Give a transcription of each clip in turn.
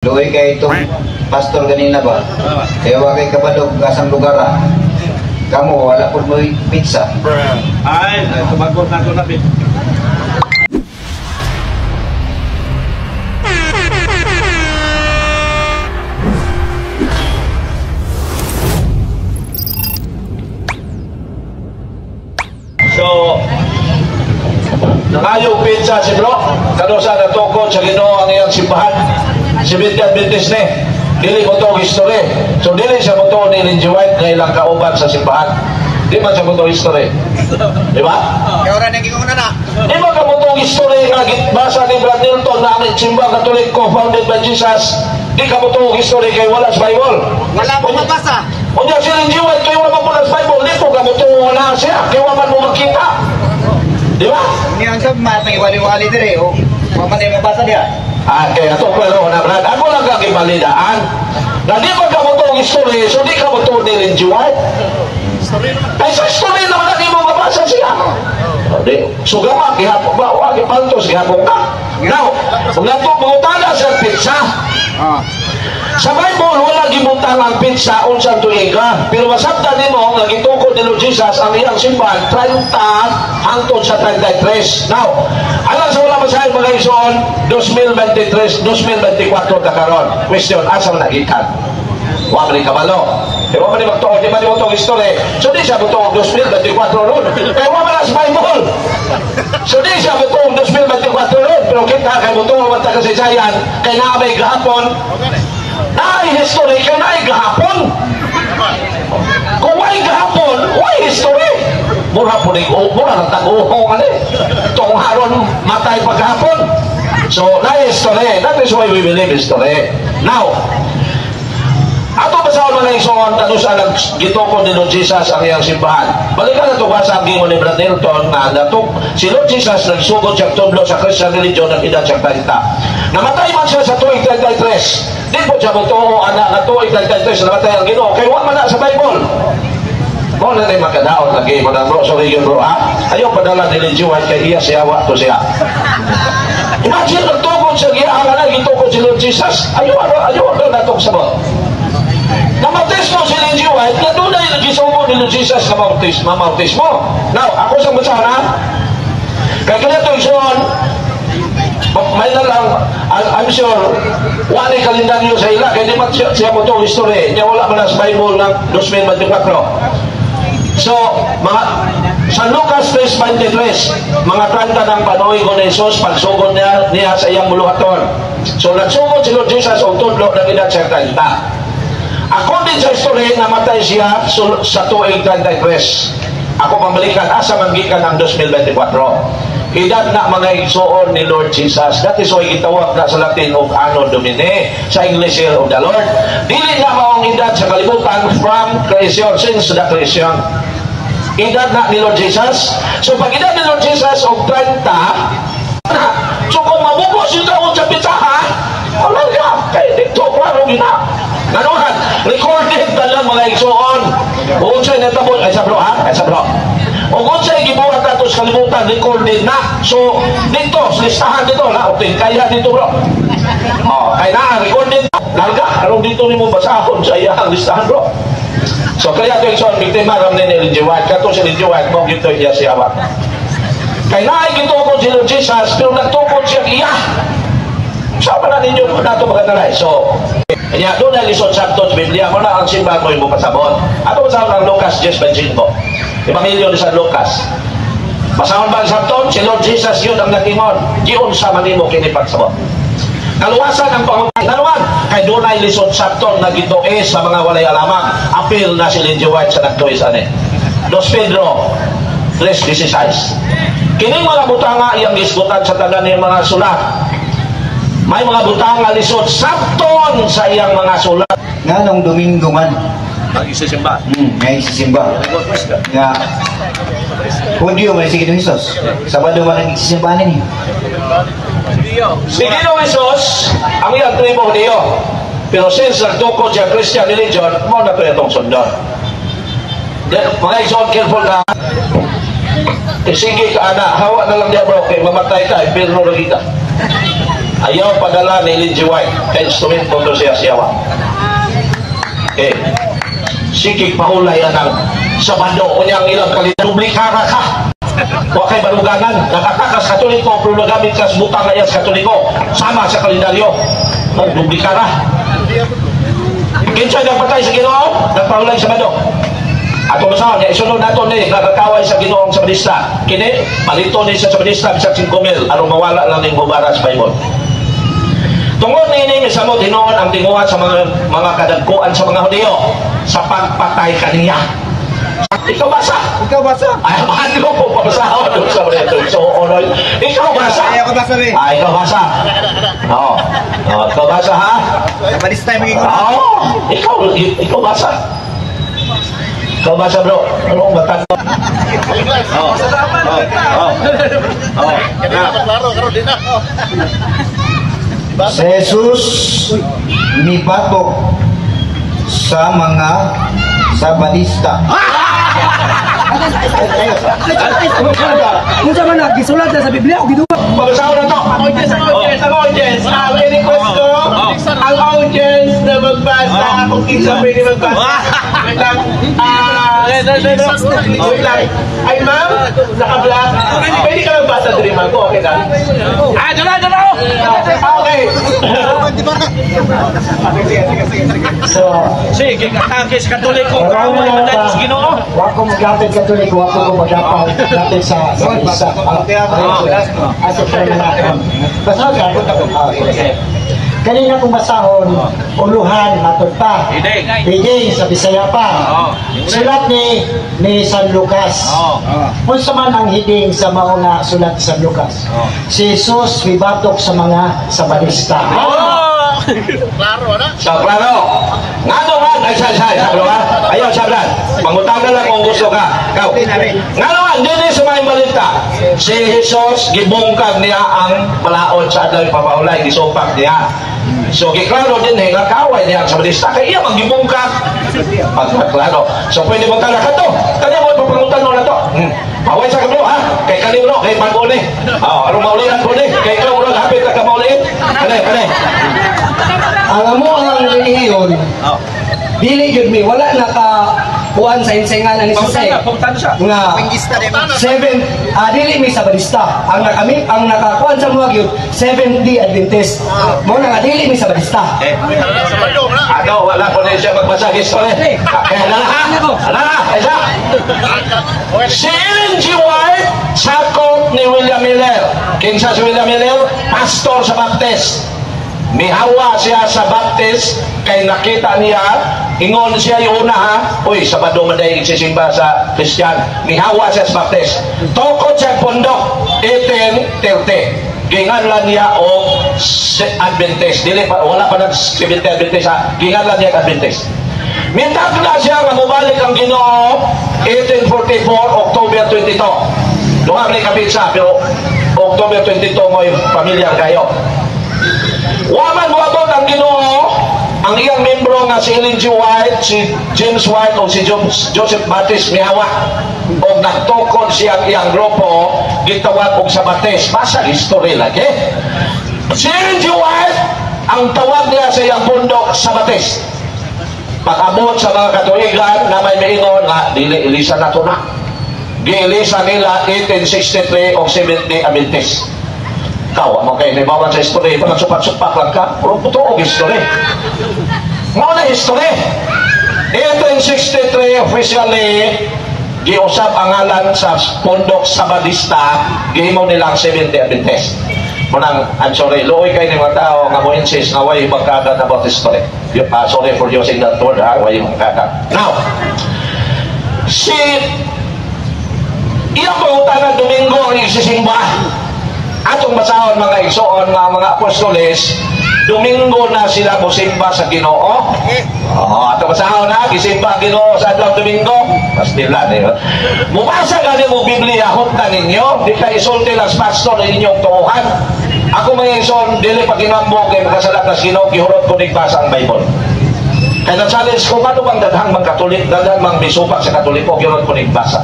Luoy kay itong pastor ganina ba? Kaya wa kay kabalo asang lugar ah. Kamo wala pud mo pizza. Ay, tumagot na ko na bit. So, nangayo pizza si bro. Kano sa natukod sa Ginoo ang iyang simbahan. Si Seventh Adventist ni. Dili mo to history. So dili siya mo to ni Ellen G. White nga ilang kauban sa simbahan. Di man siya mo to history. Di ba? Kaya ora nang gingon na. Di ba ka mo to history nga gibasa ni Brad Nilton na ang simbang Katoliko founded by Jesus? Di ka mo to history kay wala sa Bible. Wala mo mabasa. Unya si Ellen G. White kay wala mo sa Bible, di po ka mo to wala siya. Kay wa man mo makita. Di ba? Niya sa matay wali-wali dire oh. Wa man ay mabasa diha. Ah, kaya ito pero na Brad, ako lang kang ibalidaan. Na di ba ka mo to history, so di ka mo to ni Ellen G. White. Ay sa history naman ang imong mabasa siya. Di, so gama, gihapon ba? Wa, gipaltos, gihapon ka. Now, kung nato, mangutana sa pizza. Ah. Sa Bible, wala gibutang ang pizza unsang tuiga. Pero masabtan nimo nga gitukod ni Lord Jesus ang iyang simbahan 30 hangtod sa 33. Now, alang sa wala masahay mga igsoon, 2023, 2024 ta karon. Question, asa man nagikan? Wa man ni kabalo. Di wa man ni magtuod, di man ni mo history. So di siya motuog 2024 ron. Kay wa man na sa Bible. So di siya motuog 2024 ron. Pero kita kay motuo man ta kasaysayan, kay naa may gahapon. Naay history kay naay gahapon. Kung way gahapon, way history. Mura po ni mura ng tag-uhong ani. Tong haron matay paghapon. So naay history. That is why we believe history. Now, ato basahon mga igsoon kanusa naggitukod ni Lord Jesus ang iyang simbahan. Balikan na ito ba sa gingon ni Brad Nilton nga natuk si Lord Jesus nagsugod siyang tudlo sa Christian religion ng edad siyang 30. Namatay man siya sa tuig 33. Di po siya motuo anak nga tuig 33 namatay ang Ginoo kay wa man na sa Bible. Mo na ni makadaot lagi mo na bro, sorry yun bro ha. Ayaw padala ni Ellen G. White kay iya siya wa to siya. Imagine nagtukod siya giya ang anay gitukod si Lord Jesus. Ayaw ayaw ayaw natok sabot. Namautismo si Ellen G. White, na doon ay nagisugo ni Lord Jesus na mamautismo. Now, ako sa basahan ha. Kaya ganito igsoon, may na lang, I'm sure, wala kalendaryo sa ila, kaya di man siya mo itong history, niya wala man sa Bible ng 2024. So, mga, sa Lucas 3:23, mga 30 ng panuwi ko ni Jesus, pagsugod niya sa iyang buluhaton. So, nagsugod si Lord Jesus og tudlo ng edad siya 30. According sa history, namatay siya sa tuig 33. Ako pambalikan, asa man gikan ang 2024. Edad na mga igsoon ni Lord Jesus. That is why gitawag na sa Latin og Anno Domini, sa English Year of the Lord. Dili na maong edad sa kalibutan from creation, since the creation. Edad na ni Lord Jesus. So pag edad ni Lord Jesus og 30, na, so kung mabukos yung taon sa pitsaha, wala ka, kay dito, klaro gina. Ganuhan, recorded na lang mga igsoon. Kung sa'yo natabo, ay sa bro ha, ay sa bro. O kung sa'yo gibuhat nato sa kalibutan, recorded na. So, dito, listahan dito, na, okay, kaya dito bro. O, kaya na, recorded. Larga, aron dito ni mo basahon sa iyang listahan bro. So, kaya ito igsoon, biktima ram ni Ellen G. White, kato si Ellen G. White, mo gito iya siya ba. Kaya na ay gitukod si Lord Jesus, pero nagtukod siya iya. Sama na ninyo nato magandalay. So, kanya doon na lisod sabto sa Biblia mo na ang simbahan mo yung pasabot. Ato basahon ang Lucas 10:25. Ebanghelyo ni San Lucas. Basahon ba ang sabton? Si Lord Jesus yun ang nag-ingon. Giunsa man nimo kini pagsabot. Kaluwasan ang pangutan. Kaluwan, kay doon ay lisod sabton na gituis sa mga walay alamang. Apil na si Ellen G. White sa nagtuis ani. Dos Pedro 3:16. Kining mga butanga iyang gisgutan sa tanan niyang mga sulat. May mga butang nga lisod sabton sa iyang mga sulat. Nga nung Domingo man. Nag-isisimba. Nga isisimba. Nga Hudyo man si Ginoong Hesus. Sabado man ang isisimba nini. Si Ginoong Hesus ang iyang tribo niyo. Pero since nagtukod siya Christian religion, mo na to itong sundon. Mga igsoon, careful ka. Eh, sige ka ana, hawa na lang niya bro, kay mamatay ka, impirno lagi ka. Ayaw padala ni Ellen G. White kay instrument ko siya siyawa. Okay. Sikig pahulay ang Sabado, unya ang ilang kalidad, duplikara ka. Wa kay baruganan, nakatakas Katoliko, pero nagamit ka sa butang nga Katoliko, sama sa kalendaryo. Magduplikara. Kinsa nagpatay sa Ginoo? Nagpahulay sa Sabado. Ato basahon, ya isunod nato ni nakakaway sa Ginoong Sabadista. Kini palito ni sa Sabadista bisag 5 mil aron mawala lang ning hubara sa Bible. Tungod niini, misamot hinuon ang tinguha sa mga kadagkuan sa mga Hudiyo sa pagpatay kaniya. Ikaw basa. Ikaw basa. Ay, mahal ko po pabasahon sa mga ito. So, onoy. Ikaw basa. Ay, ako basa rin. Ay, ikaw basa. Oo. Oh, ikaw basa ha? Balista yung magiging. Oo. Ikaw basa. Ikaw basa, bro. Ano ang bata? Oo. Oo. Oo. Si Jesus mibatok sa mga Sabadista. Unsa man na gisulat na sa Biblia o giduwa? Pabasahon na to. Audience, ang audience, ang audience. Ang i-request ko, ang audience na magbasa, kung kinsa pwede magbasa. Wait lang. Wait lang. Ay, ma'am, naka-black. Pwede ka magbasa diri, ma'am. Okay lang. Ah, doon na, doon na. Okay. So, Sige, katangkis Katoliko. Wala Kaway man sa Ginoo. Wa ko maglapit Katoliko, wa ko maglapit sa misa. Asa sa na. Basta ka. Okay. Kanina kong basahon, uluhan, matod pa. Hiding. Hiding sa Bisaya pa. Sulat ni San Lucas. Unsa man ang hiding sa mao nga sulat ni San Lucas? Si Jesus mibatok sa mga Sabadista. So, klaro. Ngano nga, ay, say, say, sabro ha? Ayaw, sabran. Pangutang na lang kung gusto ka. Ikaw. Ngano nga, dili sa mga balita. Si Jesus, gibungkag niya ang balaod sa adlaw papahulay, gisupak niya. So, giklaro din eh, nga kaway niya ang Sabadista. Kaya iya manggibungkag. Pagkaklaro. So, pwede mo tala ka to. Kanya mo, papangutan mo na to. Paway sa kablo, ha? Kay kalim no, kay bago ni. Oh, anong maulian ko ni? Kay ikaw, murag hapit na ka mauliin. Kane, kane. Ang amo ang relihiyon, dili gyud mi wala naka kuan sa insengan ani sa Pangutana, pangutana siya. Nga seven dili mi Sabadista. Ang nakami ang nakakuan sa mga gyud Seventh Day Adventist. Mo na nga dili mi Sabadista. Eh, ano, wala ko na siya magbasa history. Kaya na ha? Ala na, isa. Si Ellen G. White, sakop ni William Miller. Kinsa si William Miller? Pastor sa Baptist. Mihawa siya sa Baptist kay nakita niya, ingon siya yung una ha, uy, Sabado man dahil igsisimba sa Christian. Mihawa siya sa Baptist. Tukod siya pundok, 1830. Ginganlan niya og Adventist. Dili pa, wala pa nag Seventh Adventist ha. Ginganlan niya og Adventist. Mitag na siya nga mobalik ang Ginoo 1844 October 22. Duha ni kapitsa pero October 22 mo'y pamilyar kayo. Waman moabot ang Ginoo, ang iyang membro nga si Ellen G. White, si James White o si Joseph Baptist mihawa og nagtukod siya ang iyang grupo gitawag og Sabates. Basa history lagi. Si Ellen G. White, ang tawag niya sa iyang pundok Sabates. Pag-abot sa mga katuigan na may miingon nga dili ilisa na to na. Giilisa nila 1863 og 70 Adventist. Ikaw, mo kay nabawan sa history, parang supak-supak lang ka, pero totoo history. Mao na history. 1863 officially giusap ang ngalan sa pundok Sabadista, gihimo nilang 70 Adventist. Munang, I'm sorry, luoy kay ni mga tao nga mo insist nga way magkagat about history. Sorry for using that word, ha? Way magkagat. Now, si iyang pangutana Domingo ang igsisimba. Atong basahon mga igsoon nga mga apostoles, Domingo na sila mosimba sa Ginoo. Oo, atong basahon ha, gisimba ang Ginoo sa adlaw Domingo. Pastila ni. Mubasa gani mo Biblia hunta ninyo, di ka isulti lang sa pastor inyong tuohan. Ako mga igsoon, dili pa ginambo kay makasala ka sa Ginoo, gihurot ko nagbasa ang Bible. Kaya na-challenge ko, paano bang daghang mang Katolik, daghang mang misupak sa Katoliko, gihurot ko nagbasa.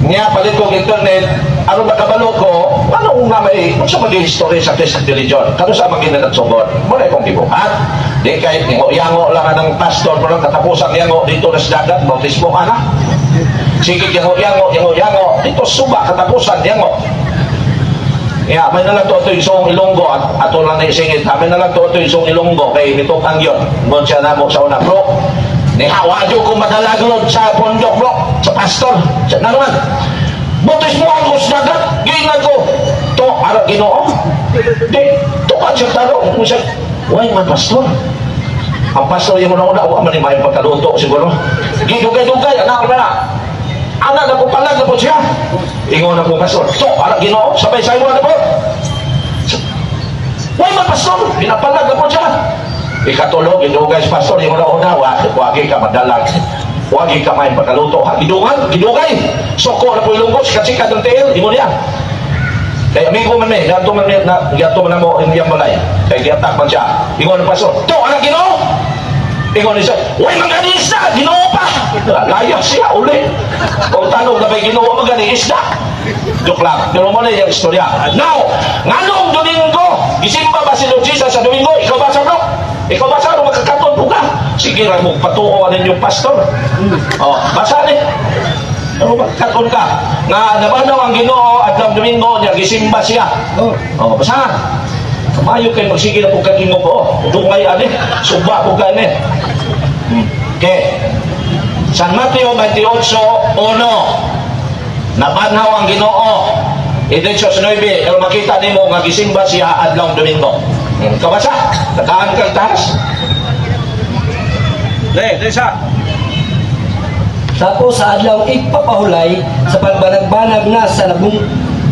Niya palit ko internet aron makabalo ko ano nga may unsa man history sa Christian religion kano sa mga nagsugot mo na akong gibuhat di kay yango lang ang pastor pero katapusan yango dito na sa dagat bautismo ka na sige yango yango yango yango dito suba katapusan yango. Ya, may nalang to ito isong Ilonggo at ato lang na isingit. May nalang to ito isong Ilonggo kay mitukang yun. Ngon siya na mo sa una, bro. Nihawa dyo kung madalaglod sa pondok, bro. Sa pastor. Sa naman. Butis mo ang dagat. Gingan ko. To, ara Ginoo. Di, tukan siya talo. Kung siya, why man pastor? Ang pastor yung una-una, huwag man yung pagkaluto siguro. Gidugay-dugay, anak na. Anak na po palag na po siya. Ingon na po pastor. To, anak Ginoo, sabay sa na po. Why man pastor? Ginapalag na po siya. Ikatulog, gidugay sa pastor, yung una-una, wagi ka madalag. Wagi ka may pagkaluto. Ha, gidugan, gidugay. Soko na po ilunggo, sikat-sikat ng tiil, ingon niya. Kaya amigo man may, ganto man may, ganto man mo iyang balay. Kaya giatak man siya. Ingon na pastor, to, anak Ginoo. Ingon niya, uy, mga isda, Ginoo pa. Layas siya uli. Kung tanong na may Ginoo mga ni isda. Joke lang. Pero mo na yung istorya. Now, nganong Domingo, gisimba ba si Lord Jesus sa Domingo? Ikaw ba sa bro? Ikaw ba sa ano? Magkakaton po ka? Sige lang mo, patuo ninyong pastor. O, basa ni. Ano magkakaton ka? Nga, nabanaw ang Ginoo at ang Domingo niya, gisimba siya. O, basa. Mayo kay magsige na po kagingog ko. Dungay ani, suba po ka ani. Okay. San Mateo 28:1. Nabanhaw ang Ginoo. 19, pero makita nimo nga gisimba siya adlaw Domingo. Kabasa, nakaan kang taas. Le, sa. Tapos sa adlaw igpapahulay sa pagbanagbanag na sa labong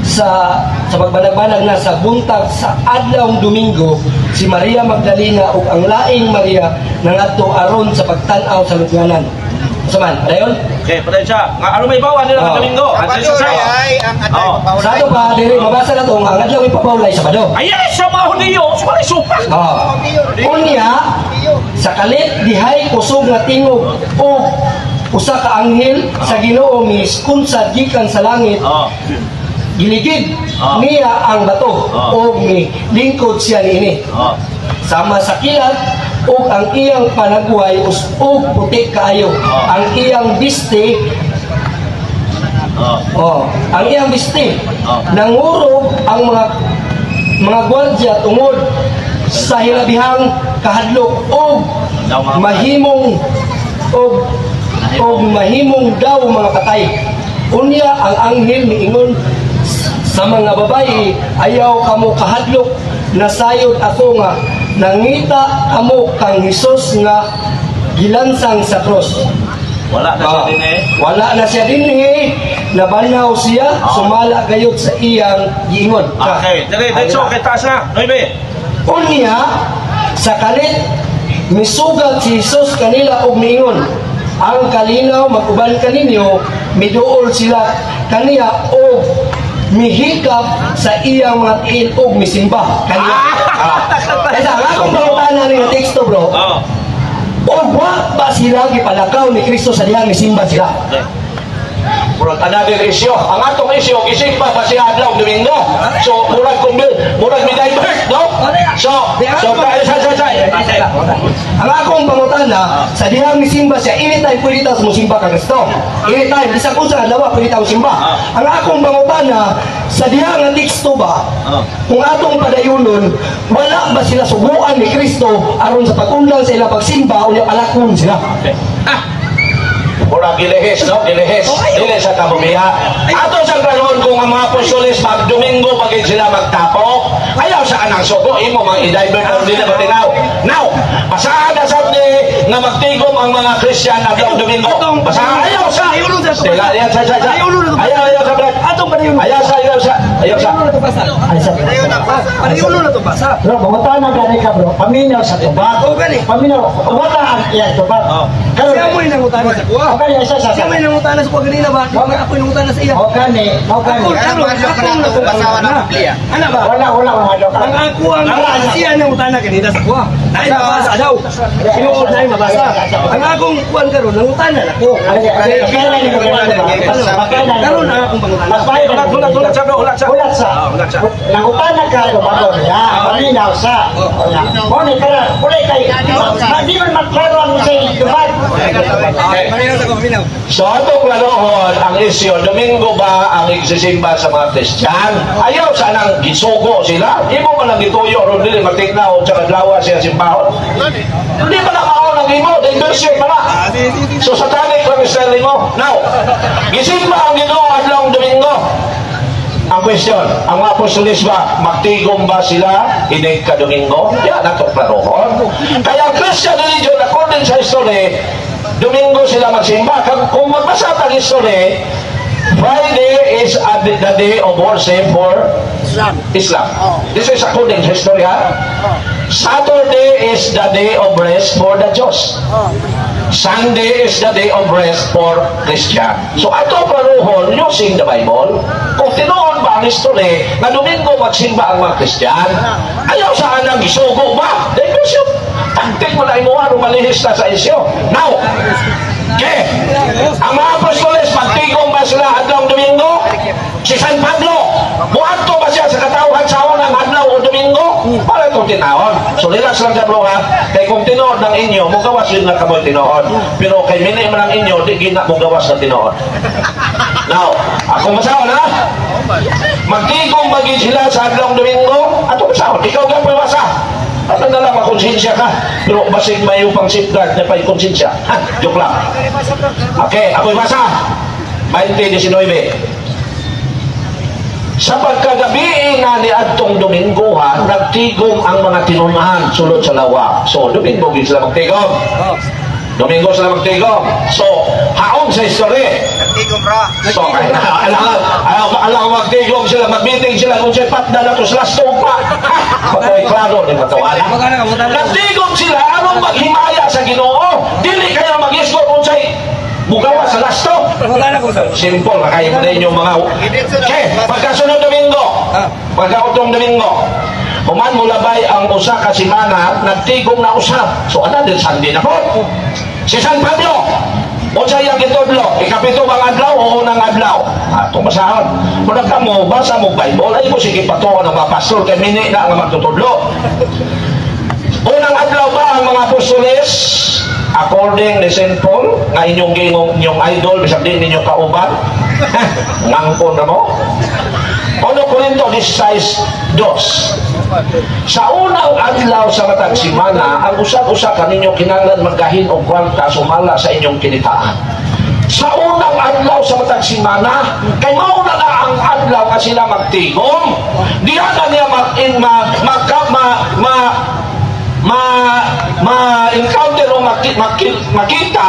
sa pagbanagbanag na sa buntag sa adlaw Domingo, si Maria Magdalena ug ang laing Maria nangadto aron sa pagtan-aw sa lubnganan. Unsa man, padayon? Okay, padayon siya. Nga ano may bawa nila ng Domingo? Ay, ang adlaw ipapahulay. Sa ato pa diri mabasa na to nga ang adlaw ipapahulay Sabado. Ay, sa mga Hudiyo, wala supak. Unya sa kalit dihay kusog nga tingog og usa ka anghel sa Ginoo miskunsad gikan sa langit. Giligid niya ang bato og lingkod siya niini. Sama sa kilat og ang iyang panagway og puti kaayo. Ang iyang biste ang iyang biste nangurog ang mga gwardiya tungod sa hilabihang kahadlok og mahimong og mahimong daw mga patay. Unya ang anghel miingon sa mga babae, ayaw kamo kahadlok, nasayod ako nga nangita kamo kang Hesus nga gilansang sa krus. Wala na siya dinhi. Wala na siya dinhi, nabanhaw siya, sumala gayud sa iyang giingon. Okay, dali, diretso kay taas na. 9. Unya sa kalit misugat si Hesus kanila og miingon, ang kalinaw mag-uban kaninyo, miduol sila kaniya og mihikap sa iyang mga tiil og misimba kaniya. Kaya ang akong pangutana ning teksto, bro. Og wa ba sila gipalakaw ni Kristo sa dihang misimba sila? Murag another issue. Ang atong issue, gisimba ba siya adlaw Domingo? So murag murag mi divert, no? So sa ang akong pangutana sa dihang misimba siya, anytime pwede ta musimba ka Kristo. Anytime bisan unsa adlaw pwede ta musimba. Ang akong pangutana sa dihang nga teksto ba, kung atong padayunon, wala ba sila suguan ni Kristo aron sa pag-undang sa ilang pagsimba unya palakon sila? Murag gilihis, no? Gilihis. Dili sa kabubiya. Ato sa karon kung ang mga apostoles mag Domingo pagid sila magtapok, ayaw sa anang sugo imo mga i-divert ang dili matinaw. Now, basahan na sad ni nga magtigom ang mga Christian adlaw Domingo. Basahan ayaw sa. Sila yan sa. Ayaw ayaw sa brad. Atong padayon. Ayaw sa ayaw sa. Ayaw sa. Padayon na to basa. Bro, pangutana gani ka, bro. Paminaw sa tubag. Paminaw. Wala ang iyang tubag. Siya mo nangutana sa kuha. Okay, isa sa. Siya may nangutana sa kuha ganina ba? Di ba ako nangutana sa iya? Okay, okay. Ako karon ako nangutana. Ana ba? Wala wala mga Ang ako ang siya nangutana ganina sa kuha. Dai mabasa daw. Tinuod dai mabasa. Ang akong kuan karon, nangutana na ko. Karon ang akong pangutana. Mas bayo. Hulat, hulat, hulat sa, bro, hulat sa. Hulat sa. Ah, hulat sa. Nangutana ka ko bago niya. Paminaw sa. Mo ni para wala kay di man maklaro ang sa dubat. Okay. So ato klarohon ang isyu, Domingo ba ang igsisimba sa mga Kristiyan? Ayaw sa nang gisugo sila. Imo man lang gituyo ron dili matignaw sa kadlawa siya simbahon. Hindi pa na mao ng imo, diversion pa na. So satanic lang style mo. Now, gisimba ang Ginoo adlawng Domingo. Ang question, ang mga apostoles ba, magtigom ba sila inig ka Domingo? Yan, ato klarohon. Kaya ang Christian religion, according sa history, Domingo sila magsimba. Kung magbasa ang history, Friday is the day of worship for Islam. Islam. This is according to history, ha? Saturday is the day of rest for the Jews. Sunday is the day of rest for Christian. So ato klarohon using the Bible, kung tinuod ba ang history nga Domingo magsimba ang mga Christian, ayaw sa anang gisugo ba? Diversion. Tagtik mo na imuha nung malihis na sa isyo. Now, okay, ang mga apostoles, magtigom ba sila adlawng Domingo? Si San Pablo, muadto ba siya sa katawhan sa unang adlaw o Domingo? Para itong tinawon. So relax lang ka, bro, ha. Kay kung tinuod ng inyo, mugawas yun na kamoy tinuod. Pero kay mini man ang inyo, di gina mugawas na tinuod. Now, ako masahon, ha? Magtigom ba gid sila sa adlawng Domingo? Ato masahon, ikaw ga pawasa. Ano na lang, makonsensya ka. Pero basig mayo pang safeguard na pa'y konsensya. Ha? Joke lang. Okay, ako'y basa. 20:19. Sa pagkagabi nga ni adtong Domingo ha, nagtigom ang mga tinunahan sulod sa lawa. So, Domingo gid sila magtigom. Domingo sila magtigom. So, haon sa history. Tigom ra. So, ay, alam, alam, alam, magtigom sila, mag-meeting sila kung sa'y patda na to sila pa. Ha? Patoy klaro, di matawa na. Nagtigom sila, anong maghimaya sa Ginoo? Dili kayo mag-isgot kung sa'y mugawa sa lasto. Simple, kakayo mo na inyong mga. Okay, pagkasunod Domingo, pagkautong Domingo, human mo labay ang usa ka semana, nagtigom na usab. So, another Sunday na po. Si San Pablo, unsa iyang gitudlo? Ikapito bang adlaw o unang adlaw? Atong basahon. Kung ka mo, basa mo Bible, ay mo sige patuon ng mga pastor, kay mini na ang magtutudlo. Unang adlaw ba ang mga apostoles? According ni St. Paul, nga inyong gingong inyong idol, bisag di ninyo kauban, ngangkon na mo. 1 Corinto 16:2. Sa unang adlaw sa matag simana, ang usag-usa kaninyo kinahanglan maggahin og kwarta sumala sa inyong kinitaan. Sa unang adlaw sa matag simana, kay mauna na ang adlaw nga sila magtigom. Diha na niya ma in, ma ma ma, ma ma ma-encounter o makita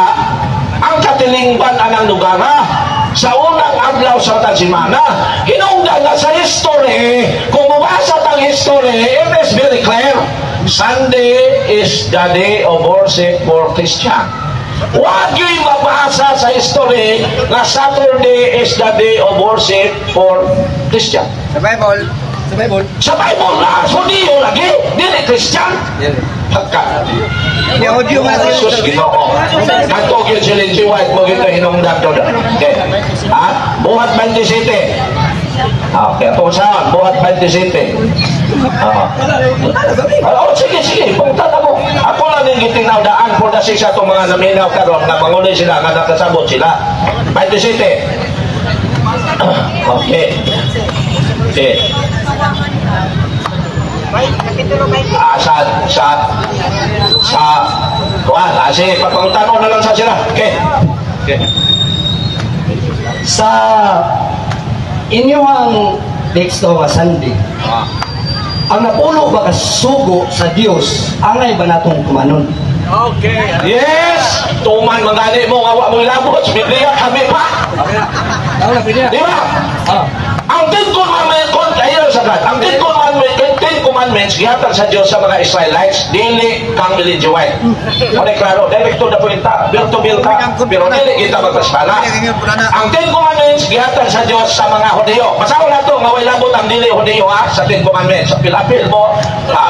ang katilingban anang lugar ha? Sa unang adlaw sa matag simana. Hinungdan na sa history, kung mabasa tang history, it is very clear. Sunday is the day of worship for Christian. Wag yo'y mabasa sa history na Saturday is the day of worship for Christian. Sa Bible. Sa Bible. Sa Bible na, Hudiyo lagi, dili Christian. Pagka, Hindi, audio man siya. Jesus Ginoo. Kadto gyud si Lindsay White mo gyud hinungdan to. Okay. Ha? Buhat 27. Okay, ato sa Buhat 27. Ah. Oh, sige, sige, punta na mo. Ako lang din gitinaw daan for the sake sa atong mga naminaw karon nga manguli sila nga nakasabot sila. 27. Okay. Okay. Ah, sa kuan, sige, papangutano na lang sa sila. Okay. Okay. Sa inyong teksto nga Sunday, ang napulo ba ka sugo sa Dios, angay ba natong tumanon? Okay. Yes! Tuman mangani mo nga wa mo ilabot, Biblia kami pa. Di ba? Ang Ten Commandment, ayaw sa God. Ang Ten Commandment, Ten Commandments gihatag sa Dios sa mga Israelites, dili kang Ellen G. White. O klaro, direct to the point ta, bill to bill ka, pero dili kita magpaspala. Ang Ten Commandments gihatag sa Dios sa mga Hudiyo. Basahon nato nga way labot ang dili Hudiyo ha sa Ten Commandments. Sa pilapil mo,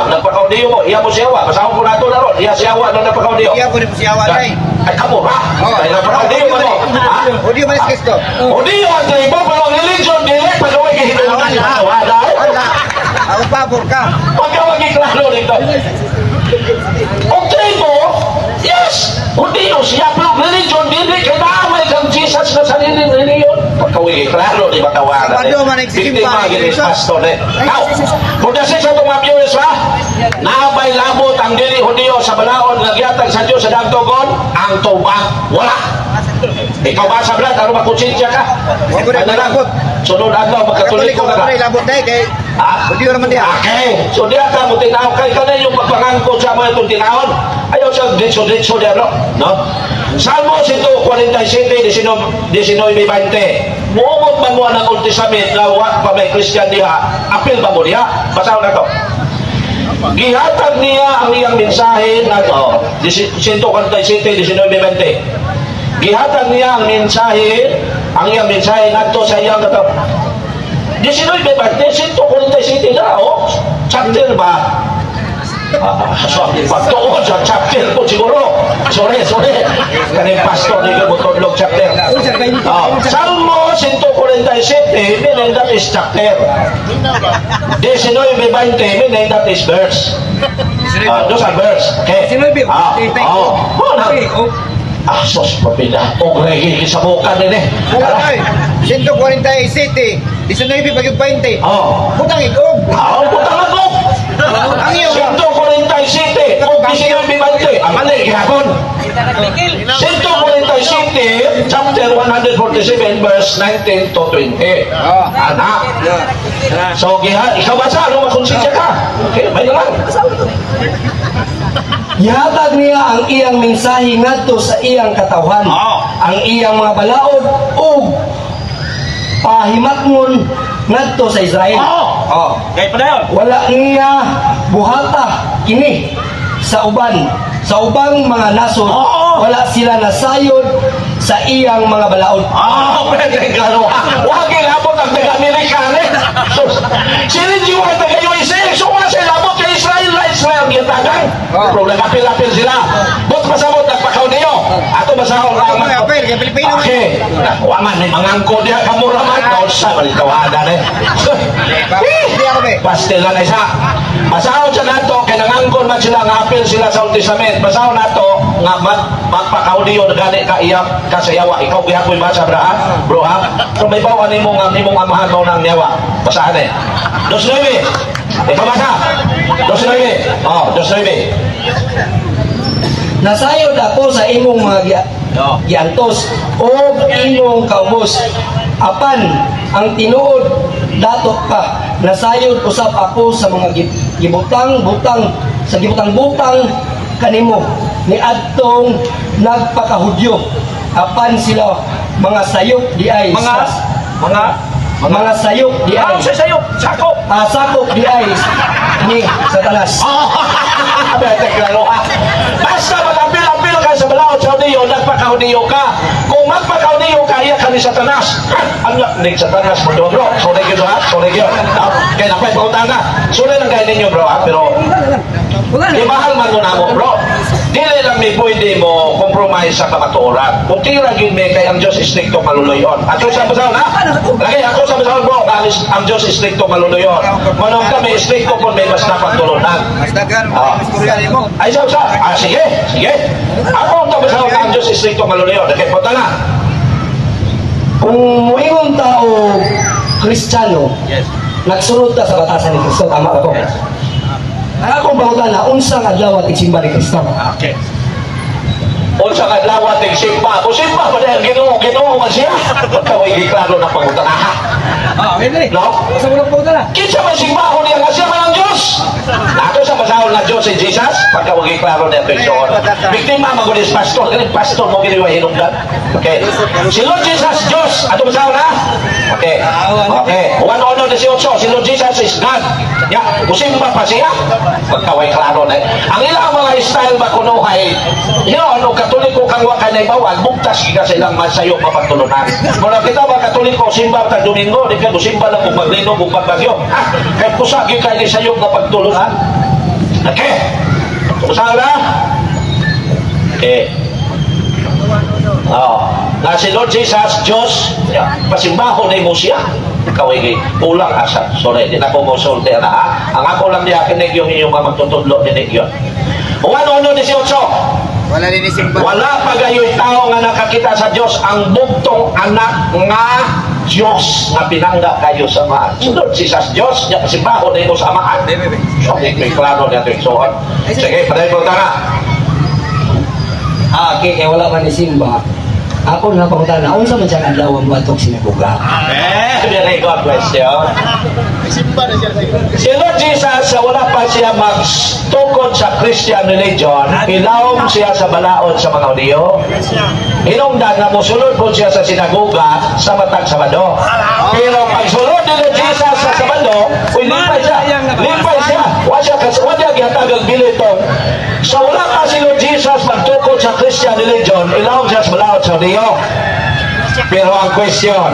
nagpakahudiyo mo, iya mo siyawa. Basahon ko nato na ron, iya siyawa no nagpakahudiyo. Iya ko ni siyawa day. Ay kamo ha? Oh. Ay nagpakahudiyo mo no. Ha? Hudiyo man si Kristo. Hudiyo ang tribo, pero ang religion dili pagaway gihinungdan. Wala. Wala. Ako pabor ka. Pagka maging klaro dito. Og tribo, yes, Hudiyo siya, pero religion dili kay naamay kang Jesus na sariling religion. Pagkawigi klaro, di ba tawagan? Sabado man nagsisimba, Biktima gini Jesus. pastor eh. Now, kung dasi sa itong mga viewers ha, naabay labot ang dili Hudiyo sa balaod nga gihatag sa Dios sa dagtogon, ang tubag wala. Ikaw ba sa brad, ano makonsensya ka? Wa ko rin Ano lang, malabot. sunod adlaw, magkatoliko Katoliko ka ka na. rin labot day kay Ah? Hudiyo naman diha. Okay. So diya ka mo tinaw kay kanay yung pagpangangkot sa mga itong tinawon. Ayaw sa ditso-ditso diya no? No? Salmo 147, 19, 20. Muumot man mo ang Old Testament nga wa pa may Christian diha, apil ba mo diha? Basahon na to. Gihatag niya ang iyang mensahe na oh, 147, 19, 20. Gihatag niya ang mensahe, ang iyang mensahe ngadto sa iyang kataw. 19, 20, 147 na, oh. Chapter ba? So, pagtuon sa chapter po siguro. Sorry, sorry. Kaning pastor ni ko chapter. Oh, Salmo 147, meaning that is chapter. 19, 20, meaning that is verse. Those are verse. Okay. 19, Oh. Oh, na. Sos, papila. Og regi gisabukan din eh. Ay, 147, 19 pag 20. Oh. Butang igog. Ah, butang ako. Ang iyo. 147 o 19, 20. Ang mali, gihapon. 147, chapter 147, verse 19 to 20. Ana. So, giha, ikaw ba sa? Ano makonsensya ka? Okay, may lang. Gihatag niya ang iyang mensahe ngadto sa iyang katawhan. Ang iyang mga balaod ug pahimatngon ngadto sa Israel. Oh. Okay, padayon. Wala niya buhata kini sa uban sa ubang mga nasod. Wala sila nasayod sa iyang mga balaod. Ah, pwede klaro. Wag labot ang taga-Amerika eh. So, sila yung taga-USA, so wala sila labot kay Israel na Israel gitagan. Pero nagapil-apil sila. But pasabot nagpakaw niyo. Ato basahon ra Ako may apil, kay Pilipino man. Okay. Wa man may mangangko diha kamura man. Kausa balitawadan eh. Hindi ako be. Pastel lang isa. Basahon sa nato kay nangangkon man sila nga apil sila sa Old Testament. Basahon nato nga magpakaudiyo na gani ka iyap ka sa yawa. Ikaw gihapon basa bra ha? Bro ha? Pero may bawa nimo nga nimong amahan mao nang yawa. Basahan eh. 2:9. Ikaw basa. 2:9. Oh, 2:9. Nasayod ako sa imong mga giantos o imong kaubos. Apan ang tinuod dato pa nasayod usab ako sa mga gibutang-butang sa gibutang-butang kanimo ni adtong nagpakahudyo apan sila mga sayop di ay Mga mga mga sayop di ay Ah, sa sayop, sakop. Sakop di ay ni Satanas. Bete klaro ha. Basta mag-apil-apil ka sa balaod sa Hudiyo, nagpakahudiyo ka. Kung magpakahudiyo ka, iya ka ni Satanas. Ang ni Satanas mo bro. Sorry gyud ha. Sorry gyud. Kaya napay pangutana. Sorry lang kayo ninyo bro ha, pero di mahal man mo namo bro. Dili lang may pwede mo compromise sa kamatuoran. Kung tira gyud may kay ang Diyos istrikto maluluyon. Ato sa basahon ha. Lagi ako sa basahon bro, ang, ang Diyos istrikto maluluyon. Manong kami istrikto kung may mas napagtulunan. Mas daghan Ah. mo istorya nimo. Ay, sa sa. Ah, sige, sige. Ako ang tabasahon ang Diyos istrikto maluluyon. Okay, punta na. Kung moingon ta og Kristiyano, nagsunod ta sa batasan ni Kristo, tama ba ko? Ang akong pangutana, unsang adlaw at isimba ni Kristo? Okay. Unsa ka adlaw ating simba. Kung simba pa dahil Ginoo, Ginoo man siya. Pagka way giklaro na pangutana. Ah, okay, No? Sa unang pangutana. Kinsa man simbahon niya nga siya man ang Diyos. Diyos. Ato sa basahon nga Diyos si Jesus, pagka wagi klaro niya ito igsoon. Biktima magulis pastor, galing pastor mo giniwa hinungdan. Okay. Si Lord Jesus, Diyos. Ato basahon ha? Okay. Okay. Juan 1:18, si Lord Jesus is God. Ya, musimba pa siya. Pagka way klaro na. Ang ilang mga style ba kunuhay, yun, o Katoliko kang wakay na ibawag, bugtas ka sa ilang masayo mapagtulunan. Muna kita ba Katoliko, simba ta Domingo, di ka simba lang kung maglinog kung pagbagyo. Ha? Kay kusagi kay ni sayo mapagtulunan. Okay. Kumusta na? Okay. Oh, na si Lord Jesus, Diyos, ya, pasimbaho na mo siya. Kawigi, kulang asa. Sorry, di na ko mo sulti na ha. Ang ako lang diya kinig yung inyong mga magtutudlo dinig yun. Juan 1:18. Wala din simba. Wala pa gayoy tao nga nakakita sa Dios ang bugtong anak nga Dios nga pinangga kayo sa Amahan. Si Lord Jesus Dios, niya pasimbaho na imo sa Amahan. So, may klaro niya ito. So, sige, padayon po na. Ah, okay, kaya wala man ni simba. Ako na pangutana, unsa man siyang adlaw ang buhatok sinagoga? Eh, very good question. Si Lord Jesus, sa wala pa siya magtukod sa Christian religion, ilawom siya sa balaod sa mga Hudiyo. Hinungdan nga mosulod po siya sa sinagoga sa matag Sabado. Pero pagsulod ni Lord Jesus sa Sabado, uy, lipay siya. Lipay siya. Wa siya kasi wa niya gihatag ang bilitong. Sa wala pa si Lord Jesus magtukod sa Christian religion, ilawom siya sa balaod sa Hudiyo. Pero ang question,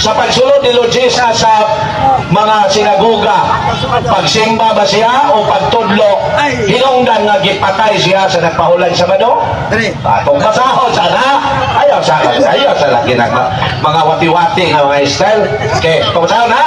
sa pagsulod ni Lord Jesus sa mga sinagoga, pagsimba ba siya o pagtudlo? Hinungdan nga gipatay siya sa nagpahulay sa Sabado? Atong basahon sana. Ayaw sa lagi na mga wati-wati nga mga style. Okay, pabasahon ha?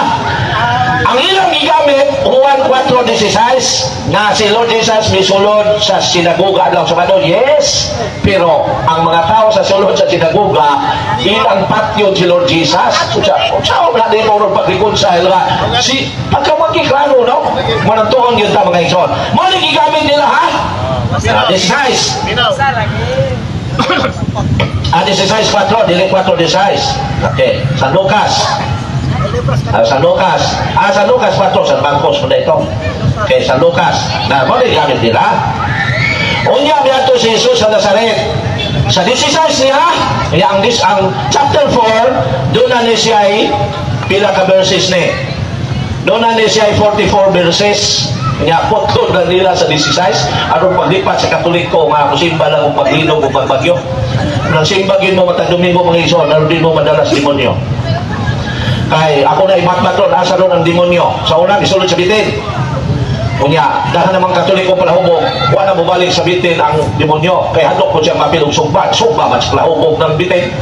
Ang ilang gigamit, Juan 4:16, nga si Lord Jesus misulod sa sinagoga adlaw Sabado. Yes, pero ang mga tao sa sulod sa sinagoga, ilang patyon si Lord Jesus. Unsa unsa wala din mo pag-reconcile nga si pagka magkiklaro no, manantuon yun ta mga igsoon. Mo ni gigamit nila ha? 16. Ah, 16:4, dili 4:16. Okay, San Lucas. Ah, San Lucas. Ah, San Lucas 4, San Marcos mo na ito. Okay, San Lucas. Na, mo ni gamit nila. Unya miadto si Jesus sa Nazaret. Sa 16 niya, niya ang, ang chapter 4, doon na ni siya ay pila ka verses ni. Doon na ni siya ay 44 verses. Niya, putlo na nila sa 16. Aron paglipat sa Katoliko nga musimba lang og paglinog o pagbagyo. Nang simba gyud mo matag Domingo mga igsoon, aron di mo madalas demonyo. Kay ako na imatmat ron, asa ron ang demonyo. Sa una, isulod sa bitin. Unya, dahil namang Katoliko palahubog, wala mobalik sa bitin ang demonyo. Kay hadlok ko siya mapil og sugba, sugba man sa palahubog ng bitin.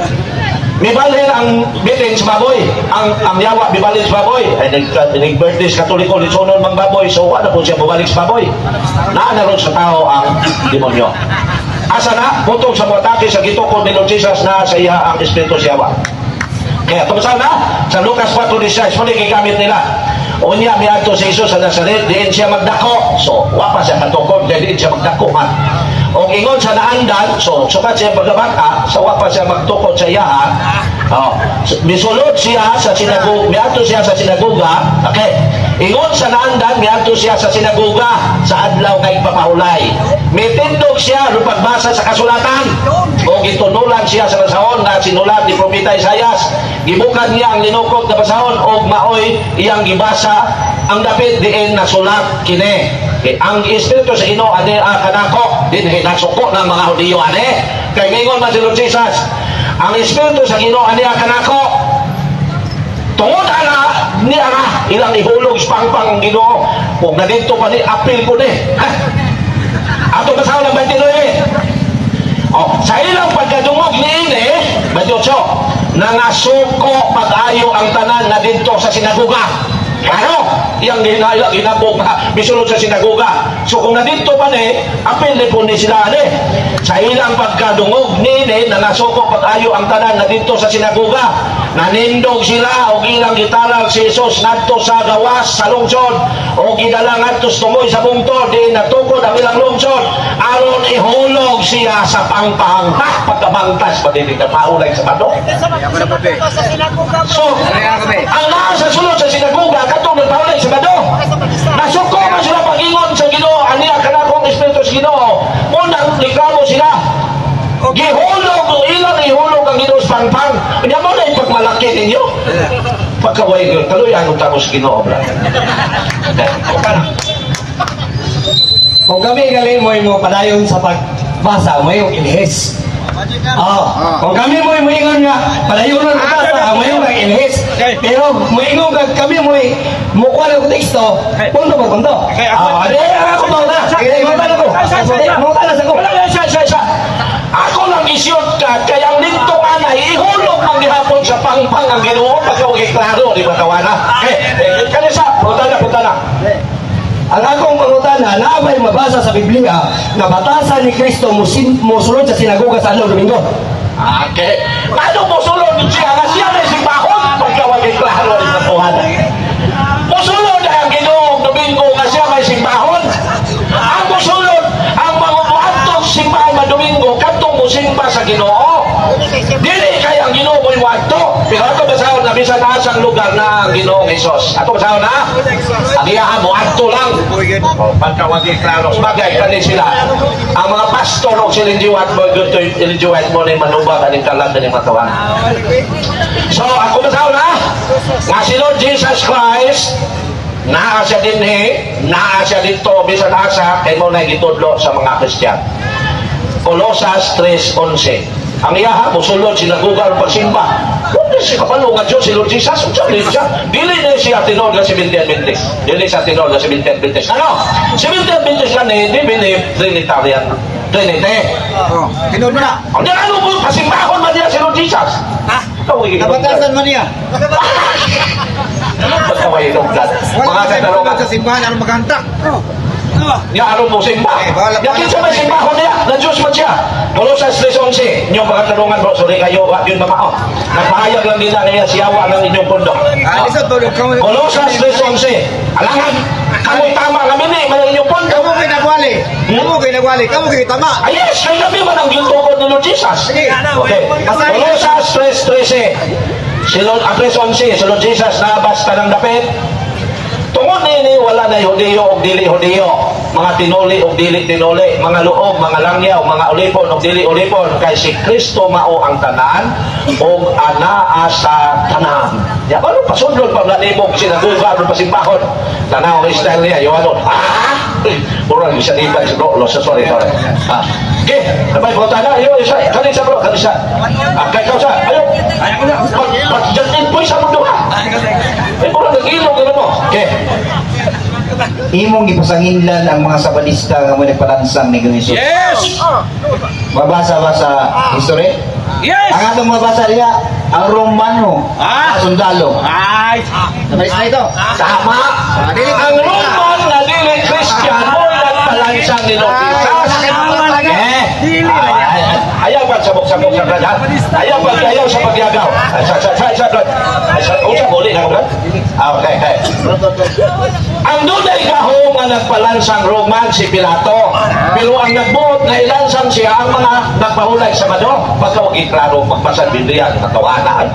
Mibalhin ang bitin sa baboy. Ang yawa mibalhin sa baboy. Ay nag-birthday sa Katoliko, litsonon mang baboy, so wala po siya mobalik sa baboy. Naa na ron sa tao ang demonyo. Asa na? Putong sa muatake sa gitukod ni Lord Jesus na sa iya ang espiritu sa yawa. Kaya tumusan na sa Lucas 4:16, muli gigamit nila. Unya miadto si Jesus sa Nazaret, diin siya magdako. So, wa pa siya katukod, kaya diin siya magdako man. Og ingon sa naandan, so sukat siya pagkabata, sa wa pa siya magtukod sa iyaha. Oh, misulod siya sa sinagoga, miadto siya sa sinagoga. Okay. Ingon sa naandan, miadto siya sa sinagoga sa adlaw kay papahulay. Mitindog siya aron pagbasa sa kasulatan. O gitunulan siya sa basahon nga sinulat ni Propeta Isayas. Gibukan niya ang linukot na basahon og maoy iyang gibasa ang dapit diin nasulat kini. Okay. Ang espiritu sa Ginoo ane kanako dinhi nasuko ng mga Hudiyo ane. Kay mingon man si Lord Jesus, ang espiritu sa Ginoo ane kanako. Tungod ana ni ara ilang ihulog sa pangpang ang Ginoo. Kung nadito pa ni apil ko ni. Ha? Ato basahon ang 29. Oh, sa ilang pagkadungog niini, 28, nangasuko pag-ayo ang tanan na didto sa sinagoga. Ano? Iyang ginailang ginabog nga misulod sa sinagoga. So kung nadidto pa ni, apil ni po ni sila ani. Sa ilang pagkadungog niini, nangasuko pag-ayo ang tanan na didto sa sinagoga. Nanindog sila og ilang gitalag si Jesus ngadto sa gawas sa lungsod o gidala ngadto sa tumoy sa bungtod, di natukod ang ilang lungsod aron ihulog siya sa pangpang. Ha, pagkabangtas pa din paulay sa bado. So, ang naa sa sulod sa sinagoga katong nagpaulay sa bado. Nasuko Nagreklamo sila. Gihulog, ilang ihulog ang Ginoo sa pangpang. Nya mo na ipagmalaki ninyo. Pagkaway, kaluyan ang tamo sa Ginoo, bro. Okay na. Kung kami gali mo mo padayon sa pagbasa, mo yung ilhis. Oh, kung kami mo moingon nga padayon ang pagbasa, mo yung ilhis. Pero moingon ka kami mo mukuha ng teksto, punto ba punto? Ah, di ako mo na. Sige, mo na ako. Mo na sa ko. Wala na siya, siya, siya. Ako lang isyot ka, kaya ang lintong anay, ihulog mang gihapon sa pangpang ang Ginoo pagka huwag klaro, di ba kawana? Eh, eh, kanisa, punta na, punta na. Ang akong pangutana, naa bay mabasa sa Biblia nga batasan ni Kristo mosulod sa sinagoga sa adlaw Domingo? Okay. Ano mo sulod siya nga siya na simbahon pagka wag klaro di ba kawana? Mosulod ang Ginoo Domingo nga siya may simbahon. Ang mosulod ang mga muadtong simbahan ma Domingo kadtong mosimba sa Ginoo. Dili kay ang Ginoo mo'y muadto. Pero ato basahon na bisan asang lugar na ang Ginoong Hesus. Ato basahon na. Ang iyaha moadto lang. Oh, pagka wag klaro bagay kani sila. Ang mga pastor og si Ellen G. White mo good to Ellen G. White mo ni manubag aning kalag aning matawan. So ako basahon na nga si Lord Jesus Christ naa siya dinhi, naa siya dito bisan asa kay mo na gitudlo sa mga Kristiyan. Colosas 3:11. Ang iyaha mosulod sinagoga aron pagsimba. Wala siya kabalo nga Diyos si Lord Jesus. Unsa man siya? Dili na siya tinuod nga Seventh Adventist. Dili siya tinuod nga Seventh Adventist. Ano? Seventh Adventist kani di believe Trinitarian. Trinity. Oh, tinuod mo na. Ang ano mo pasimbahon man niya si Lord Jesus? Ha? Ikaw, Nabatasan man niya. Pagkaway itong. Wala Mga sa katarungan. sa simbahan aron maghantak. Nga aron mo simba. Eh, bahala- Nga kinsa may simbahon niya, na Diyos man siya. Colosas 3:11. Inyong mga katarungan bro, sorry kayo, wa yun mamao. Nagpahayag lang nila kaya siyawa ng inyong pundo. Ah, lisod tulog kamo. Colosas 3:11. Alangan, kamoy tama kami ni, man ang inyong pundo. Kamo kay nagwali. Kamo kay nagwali. Kamo kay tama. Ay yes, kay kami man ang gitukod ni Lord Jesus. Sige. Okay. Colosas 3:13. Si Lord, ang 3:11, si Lord Jesus na basta ng dapit. Tungod nini wala na Hudiyo og dili Hudiyo, mga tinuli og dili tinuli, mga luog, mga langyaw, mga ulipon og dili ulipon, kay si Kristo mao ang tanan og anaa sa tanan. Ya ano pasundon pa na nimo sinagoga aron pasimbahon. Tanaw ang style niya, yung ano, ah, murag isa nipa sa bro, sorry, sorry. Ah, okay, sabay po na, ayo, isa, kanisa bro, kanisa. Ah, kay kausa, ayo. Pag pag jantin po sa mundo ha. Eh, murag nag-ilog ano mo. Okay. Imong gipasanginlan ang mga sabalista nga mo nagpalansang ni Jesus. Yes! Mabasa ba sa history? Yes! Ang atong mabasa diha, ang Romano, Ah. sundalo. Ay! Sabalista ito. Tama. Ang Roman na dili Christian mo nagpalansang ni Lord Jesus. Eh, ayaw pa sabok-sabok sa brad, ha? Ayaw pa, ayaw sa pagyagaw. Ay, sa, brad. Ay, sa, unsa, uli na ko, brad? Ah, okay. Ang dunay gahom nga nagpalansang Roman si Pilato. Pero ang nagbuot na ilansang siya ang mga nagpahulay sa Sabado. Pagka wag klaro magbasa Biblia, katawanan.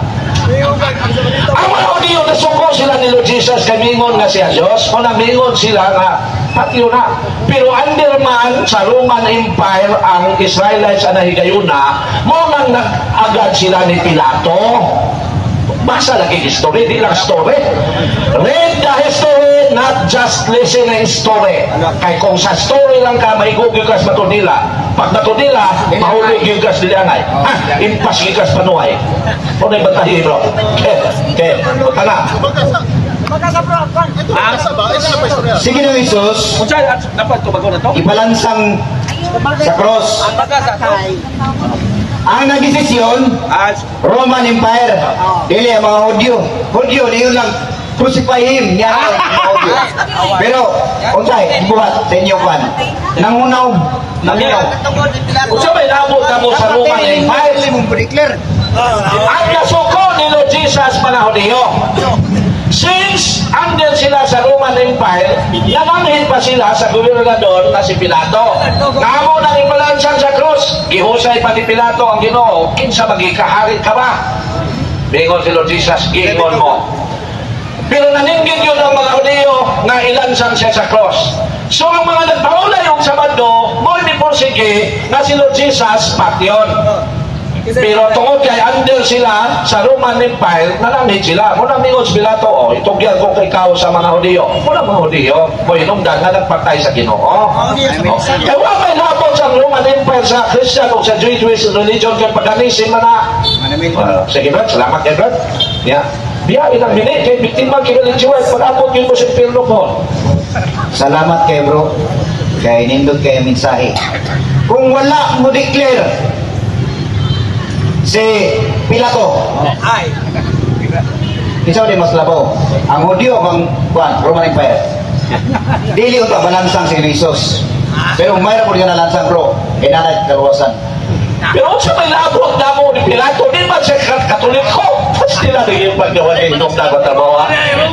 Ang mga Hudiyo nasuko sila ni Lord Jesus kay mingon nga siya Diyos o namingon sila nga patyo na. Pero under man sa Roman Empire ang Israelites ang nahigayuna, mo nang nag-agad sila ni Pilato. Basa lagi history, di lang story. Read the history, not just listening story. Kay kung sa story lang ka, maigugil ka sa matod nila. Pag matod nila, mahuli gyud ka sa dili angay. Ha? Impas gyud ka sa panuay. O na bantahi bro. Okay. Punta na. Sige na Jesus, Unsa dapat ko bago na to? ipalansang sa cross. Ang nagdesisyon, Roman Empire. Dili ang mga Hudyo. Hudyo, niyon lang crucify him. Niya ang mga Hudyo. Pero, unsay, buhat sa inyo kwan. Nangunaw. Nangunaw. Unsa may nabot ka mo sa Roman Empire? Ang nasuko ni Lord Jesus mga Hudiyo. Since under sila sa Roman Empire, nananghin pa sila sa gobernador na si Pilato. Ngamo nang ipalansang sa krus, gihusay pa ni Pilato ang Ginoo, kinsa magikahari ka ba? Bingon si Lord Jesus, gingon mo. Pero naninggit yun ang mga Hudiyo nga ilansang siya sa cross. So ang mga nagpaulay og Sabado, mo'y mipursige nga si Lord Jesus patyon. Pero tungod kay under sila sa Roman Empire, nalanghid sila. Muna mingon si Pilato, oh, itugyan ko kay ikaw sa mga Hudiyo. Muna mga Hudiyo, mo hinungdan nga nagpatay sa Ginoo. Oh. Kaya wa may labot sa Roman Empire sa Christian o sa Jewish religion kay paganism man na. Sige brad, salamat kay brad. Yeah. Biya ilang minute kay biktima kay religion pag-abot yun mo sa impierno ko. Salamat kay bro. Kay nindot kay mensahe. Kung wala mo declare si Pilato. Ay. Kinsa di mas labaw? Ang Hudyo o ang kuan, Roman Empire? Dili unta balansang si Jesus. Pero mayra po nga nalansang bro, kay nanay kaluwasan. Pero sa may labot na mo ni Pilato, di man siya Katoliko. Tapos nila naging paggawa ni Inom dapat trabaho.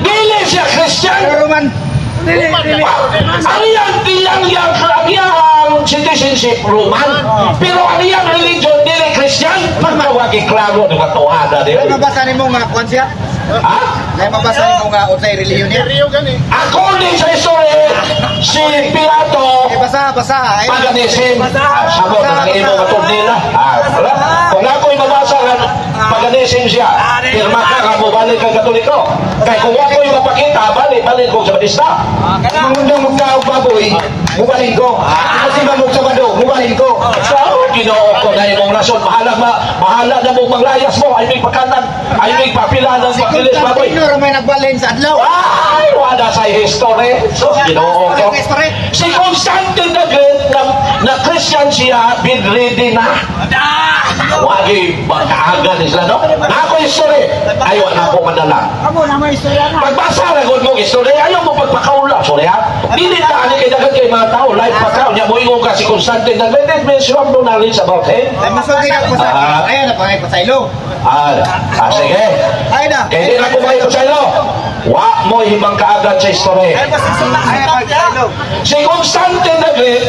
Dili siya Christian. Roman. Ang iyang iyang iyang ang iyang citizenship Roman. Pero ang iyang religion dili Christian. Magkawagi klaro ni katohana di. Mabasa nimo nga kuan siya? Ha? Nay mabasa nimo nga unsay relihiyon niya? According sa history, si Pilato Eh basa, basa. Ay, paganism. Sabot na ng imo matod nila. Wala. Kung ako'y mabasa nga paganism siya, pirma ka nga mobalik kang Katoliko. Kay kung ako'y mapakita, balik ko sa Batista. Mangundang magkaog baboy, mubalhin ko. Kasi mamog Sabado, mubalhin ko. Sa Ginoo ko na imong rason, bahala na mong manglayas mo, ay may pakanan, ay may papila ng Si pakilis baboy. Constantino ra may nagbalhin sa adlaw. Ay, wala sa history. So, Ginoo ko. Si Constantine the Great na Christian siya, bedridden na. Wagi, magkaaga ni sila, no? Na ako history. Ayaw na ako madala. Amo na may istorya na. Pagbasa na gud mo history, ayaw mo pagpakaula. Sorry ha. Dili ta ani kay daghan kay mga tao, live pa ka, nya moingon ka si Constantine the Great, it means you have no knowledge about him. Ay masulti ka ko sa Ayan na pangay pasaylo. Sige. Ay na. Kaya di na ko kayo sa ilo. Wa mo hibang kaagad sa history. Ay pasaylo. Si Constantine the Great,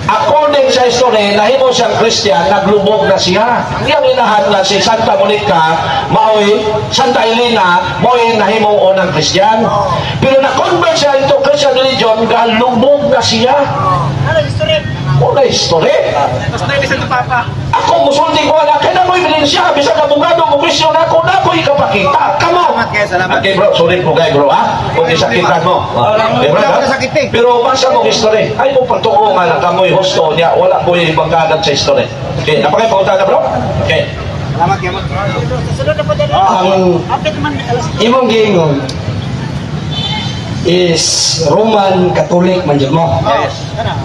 according sa history, nahimo siyang Christian, naglubog na siya. Iyang inahan na si Santa Monica, maoy Santa Elena, maoy nahimo unang Christian. Pero na-convert siya into Christian religion, galubog na siya. Wala history. Ako musulti ko na, kaya mo ebidensya, bisag abogado mo Christian ako, na ako'y kapakita. Kamo. Salamat kayo, salamat. Okay bro, sorry po kay bro ha. Kung isakitan mo. Okay, bro, Wala ha? ko nasakit eh. Pero basa mo history. Ay mo pagtuo nga na kamoy husto niya, wala po yung ibang kagad sa history. Okay, napakay na bro? Okay. Salamat kayo. Ang imong giingon is Roman Catholic man jud mo. Yes.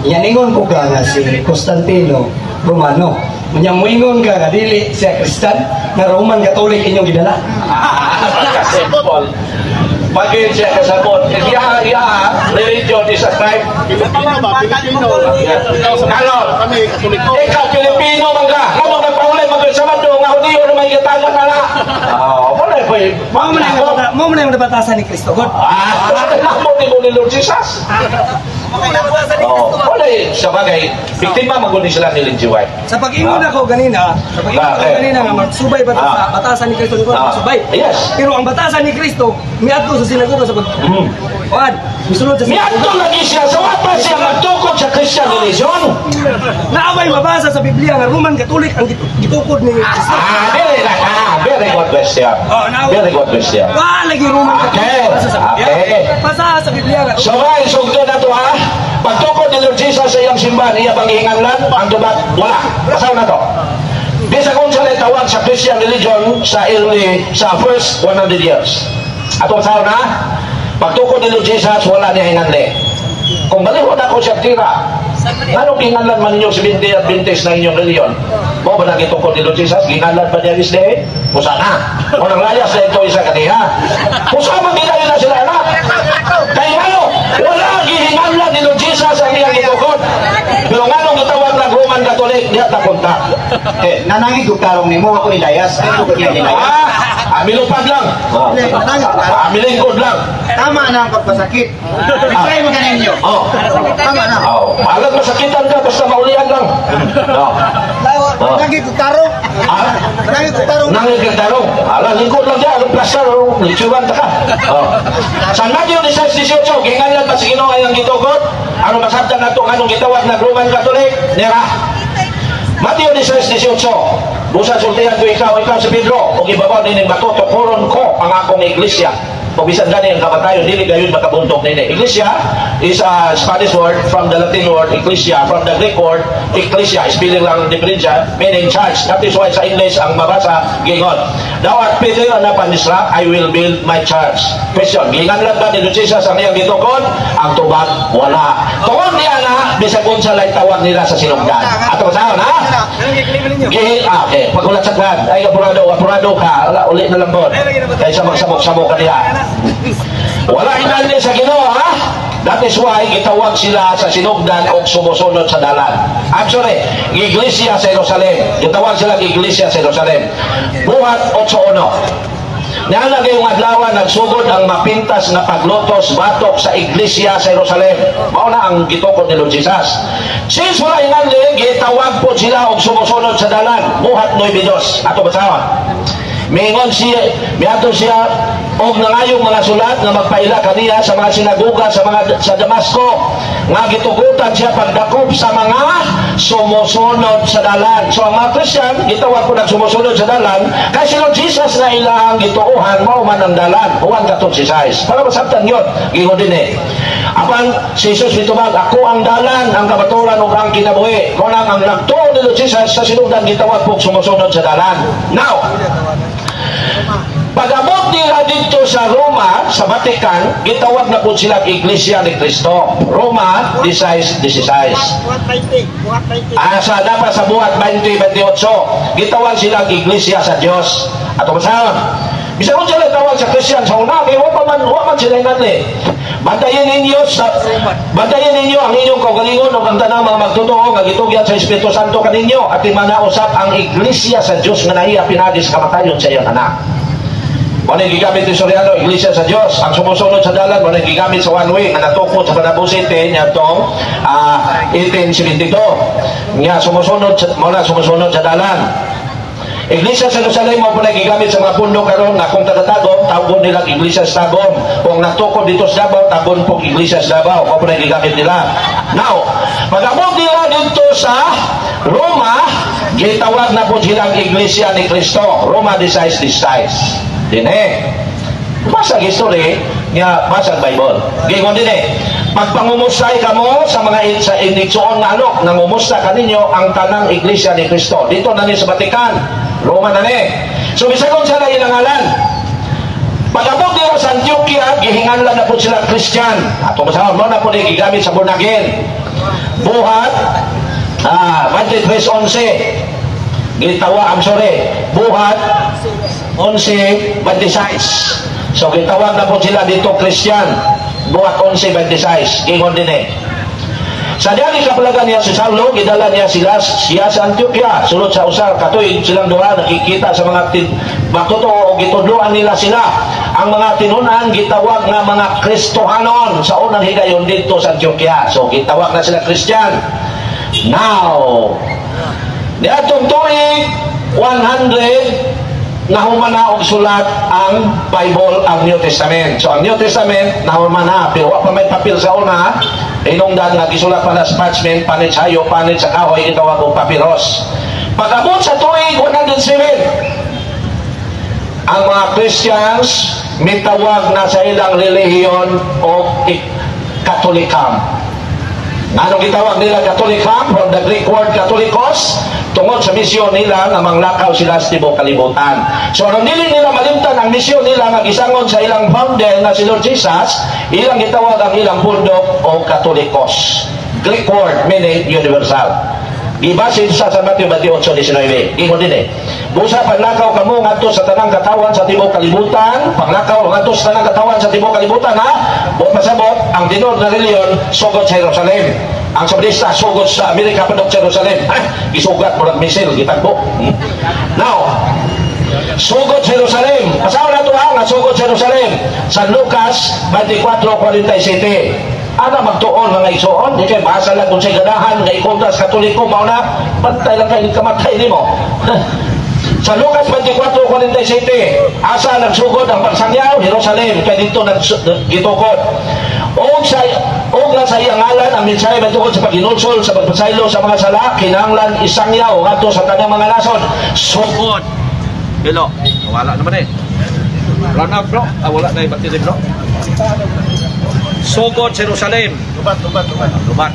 Yan ingon ko ka nga si Constantino Romano. Unya moingon ka nga dili siya Christian nga Roman Catholic inyong gidala. Simple. Pagin siya kasabot. Iya, iya, religion is a tribe. Pilipino ba? Pilipino. Karon, Kami, Katoliko. ikaw Pilipino man ka. Kamo nagpaulay mag-Sabado nga Hudiyo na may gatagan na la. Ah, wala po. Mao man ang nabatasan ni Kristo God. Ah, mo ni mo ni Lord Jesus. Oh, wala eh. Sa bagay, biktima man gud ni sila ni Lindsay White. Sa pag-ingon ako ganina, sa pag-ingon ako kanina nga magsubay ba ta sa batasan ni Kristo ni magsubay. Yes. Pero ang batasan ni Kristo miadto sa sinagoga sa pag Kuan, misulod sa Miadto sinagoga. lagi siya sa wa pa siya magtukod sa Christian religion. Naabay mabasa sa Biblia nga Roman Catholic ang gitukod ni Kristo. Ah, very very good question. Oh, now- Very good question. Wa lagi Roman Catholic basa sa Biblia. Okay. Basa sa Biblia nga. So guys, sugdo na to ha. Pagtukod ni Lord Jesus sa iyang simbahan, iya bang gihinganlan? Ang dubat, wala. Basaw na to. Di sa kung sila tawag sa Christian religion sa early, sa first 100 years. Ato basaw na, pagtukod ni Lord Jesus, wala niya hinganli. Kung balihon ako siya tira, anong gihinganlan man ninyo si 20 at 20 na inyong reliyon? Mo ba nagitukod ni Lord Jesus? Gihinganlan ba niya this day? Pusa na. O nang layas na ito isa kaniya. Pusa man ginayon na sila anak. Kaya ano, wala gihinganlan ni Lord Jesus ang iyang gitukod. Pero nganong gitawag ng Roman Catholic, diha ta kontak. Eh, nanangit og tarong nimo ako nilayas. Ay ko niya nilayas. Milupad lang. Milingkod lang. Tama na ang pagpasakit. Try mo kaninyo. Oh. Tama na. Oh, alam masakitan ka basta maulian lang. No. Oh. Nagi ko tarong. Ah? Nagi ko tarong. Nangigil tarong. Ala, lingkod lang dyan. Anong plaster? Litsuran ta ka. Oh. San Mateo 16:18, gihinganlan ba sa Ginoo ang gitukod? Ano masabtan nato nganong gitawag na Roman Catholic? Nira. Mateo 16:18. Busa sultihan ko ikaw, ikaw si Pedro, ug ibabaw nining bato, tukuron ko ang akong iglesia. O bisan gani ang kamatayon, dili gayon makabuntog nini. Iglesia is a Spanish word from the Latin word ecclesia, from the Greek word ecclesia, spelling lang ang diferensya, meaning church. That is why sa English ang mabasa, gingon, "Thou art Peter, and upon this rock I will build my church." Question, gihinganlan ba ni Jesus ang iyang gitukod? Ang tubag, wala. Tungod niya na, bisag unsa lay tawag nila sa sinugdan. Ato sa ha? Gihi, ah, okay. Pagulat sa kwan. Ay, apurado, apurado ka. Wala, uli na lang po. Kaysa magsabok-sabok ka diha. Wala hinali sa Ginoo, ha? That is why gitawag sila sa sinugdan og sumusunod sa dalan. I'm sorry, Iglesia sa Jerusalem. Gitawag sila Iglesia sa Jerusalem. Buhat 8:1. Niana kayong adlaw nagsugod ang mapintas nga paglutos batok sa iglesia sa Jerusalem. Mao na ang gitukod ni Lord Jesus. Since wala inganli, gitawag po sila og sumusunod sa dalan. Buhat 9:2. Ato basahon. Mingon siya, miadto siya og nangayong mga sulat nga magpaila kaniya sa mga sinagoga sa mga sa Damasco nga gitugutan siya pagdakop sa mga sumusunod sa dalan. So ang mga Christian gitawag po ng sumusunod sa dalan kay si Lord Jesus na ilang gituohan mao man ang dalan. Juan 14:6. Para masabtan yun, gingon din eh. Apan si Jesus mitubag, "Ako ang dalan, ang kamatuoran ug ang kinabuhi." Mao nang ang nagtuo ni Lord Jesus sa sinugdan gitawag po sumusunod sa dalan. Now, pag-abot nila dito sa Roma, sa Vatican, gitawag na po sila Iglesia ni Cristo. Roma 16:16. Buhat 20, buhat 20. Ah, sa dapat sa Buhat 20:28, gitawag sila Iglesia sa Dios. Ato basahon. Bisan kung sila tawag sa Christian sa una, kay wa man sila inganli. Bantayan ninyo ang inyong kaugalingon ug ang tanang mga magtotoo nga gitugyan sa Espiritu Santo kaninyo at imanausap ang Iglesia sa Dios nga nahiya pinaagi sa kamatayon sa iyang anak. Wala gigamit ni Soriano, Iglesia sa Dios. Ang sumusunod sa dalan, wala gigamit sa one way, nga natukod sa Panabo City, niya tong 1872. Nga sumusunod, sa, muna sumusunod sa dalan. Iglesia sa Jerusalem mo po na gigamit sa mga pundo karon nga kung taga-Tagum, tawgon nila Iglesia sa Tagum. Kung natukod dito sa Davao, tawgon po Iglesia sa Davao. Mao po na gigamit nila. Now, pag-abot nila dito sa Roma, gitawag na po silang Iglesia ni Cristo. Roma 16:16. Dinhe. Basa history nga basa Bible. Gingon din eh. Magpangumustay kamo sa mga sa inigsuon nga alok, nangumusta kaninyo ang tanang Iglesia ni Cristo. Dito na ni sa Vatican. Roma na ni. So bisan kung sila ilangalan. Pag-abot nila sa Antioquia, gihinganlan na po sila Christian. Ato masahon, mo na po ni gigamit sa born again. Buhat 23:11. Gitawa, I'm sorry, Buhat 11:26. So gitawag na po sila dito Christian. Buhat 11:26. Gingon din eh. Sa diyang ikapalagan niya si Saulo, gidala niya sila siya sa Antioquia. Sulod sa usa ka tuig silang duha nakikita sa mga magtotoo o gitudloan nila sila. Ang mga tinunan gitawag nga mga Kristohanon sa unang higayon dito sa Antioquia. So gitawag na sila Christian. Now, niadtong tuig 100 nahuman na og sulat ang Bible, ang New Testament. So ang New Testament nahuman na, pero wa pa may papel sa una. Hinungdan nga gisulat pa na sa parchment, panit sa hayo, panit sa kahoy, gitawag og papiros. Pag-abot sa tuig 107, ang mga Christians mitawag na sa ilang relihiyon og Katolikam. Anong gitawag nila Katolikam? From the Greek word katolikos, tungod sa misyon nila nga manglakaw sila sa tibuok kalibutan. So aron dili nila malimtan ang misyon nila nga gisangon sa ilang founder nga si Lord Jesus, ilang gitawag ang ilang pundok og Katolikos. Greek word meaning universal. Gibasin sa San Mateo 28:19. Ingon din eh. Busa paglakaw kamo ngadto sa tanang katawan sa tibuok kalibutan, paglakaw ngadto sa tanang katawan sa tibuok kalibutan ha. Buot pasabot ang tinuod na relihiyon sugod sa Jerusalem. Ang Sabrista sugod sa Amerika padung sa Jerusalem. Ha, gisugat murag misil gitagbo. Now, sugod sa Jerusalem. Asawa na ito ha, nga sugod sa Jerusalem. San Lucas 24:47. Ana magtuon mga igsoon, di kay basa lang kung say ganahan nga ikontra sa Katoliko, mao na bantay lang kay kamatay nimo. Sa Lucas 24:47, asa nagsugod ang pagsangyaw? Jerusalem, kay didto naggitukod. Og na sa iyang ngalan ang mensahe mahitungod sa paghinulsol sa pagpasaylo sa mga sala, kinahanglan isangyaw ngadto sa tanang mga nasod. Sugod. Bilo, wala naman eh. Run out, bro. Ah, wala na yung battery, bro. Sugod Jerusalem. Lubat, lubat, lubat. Lubat.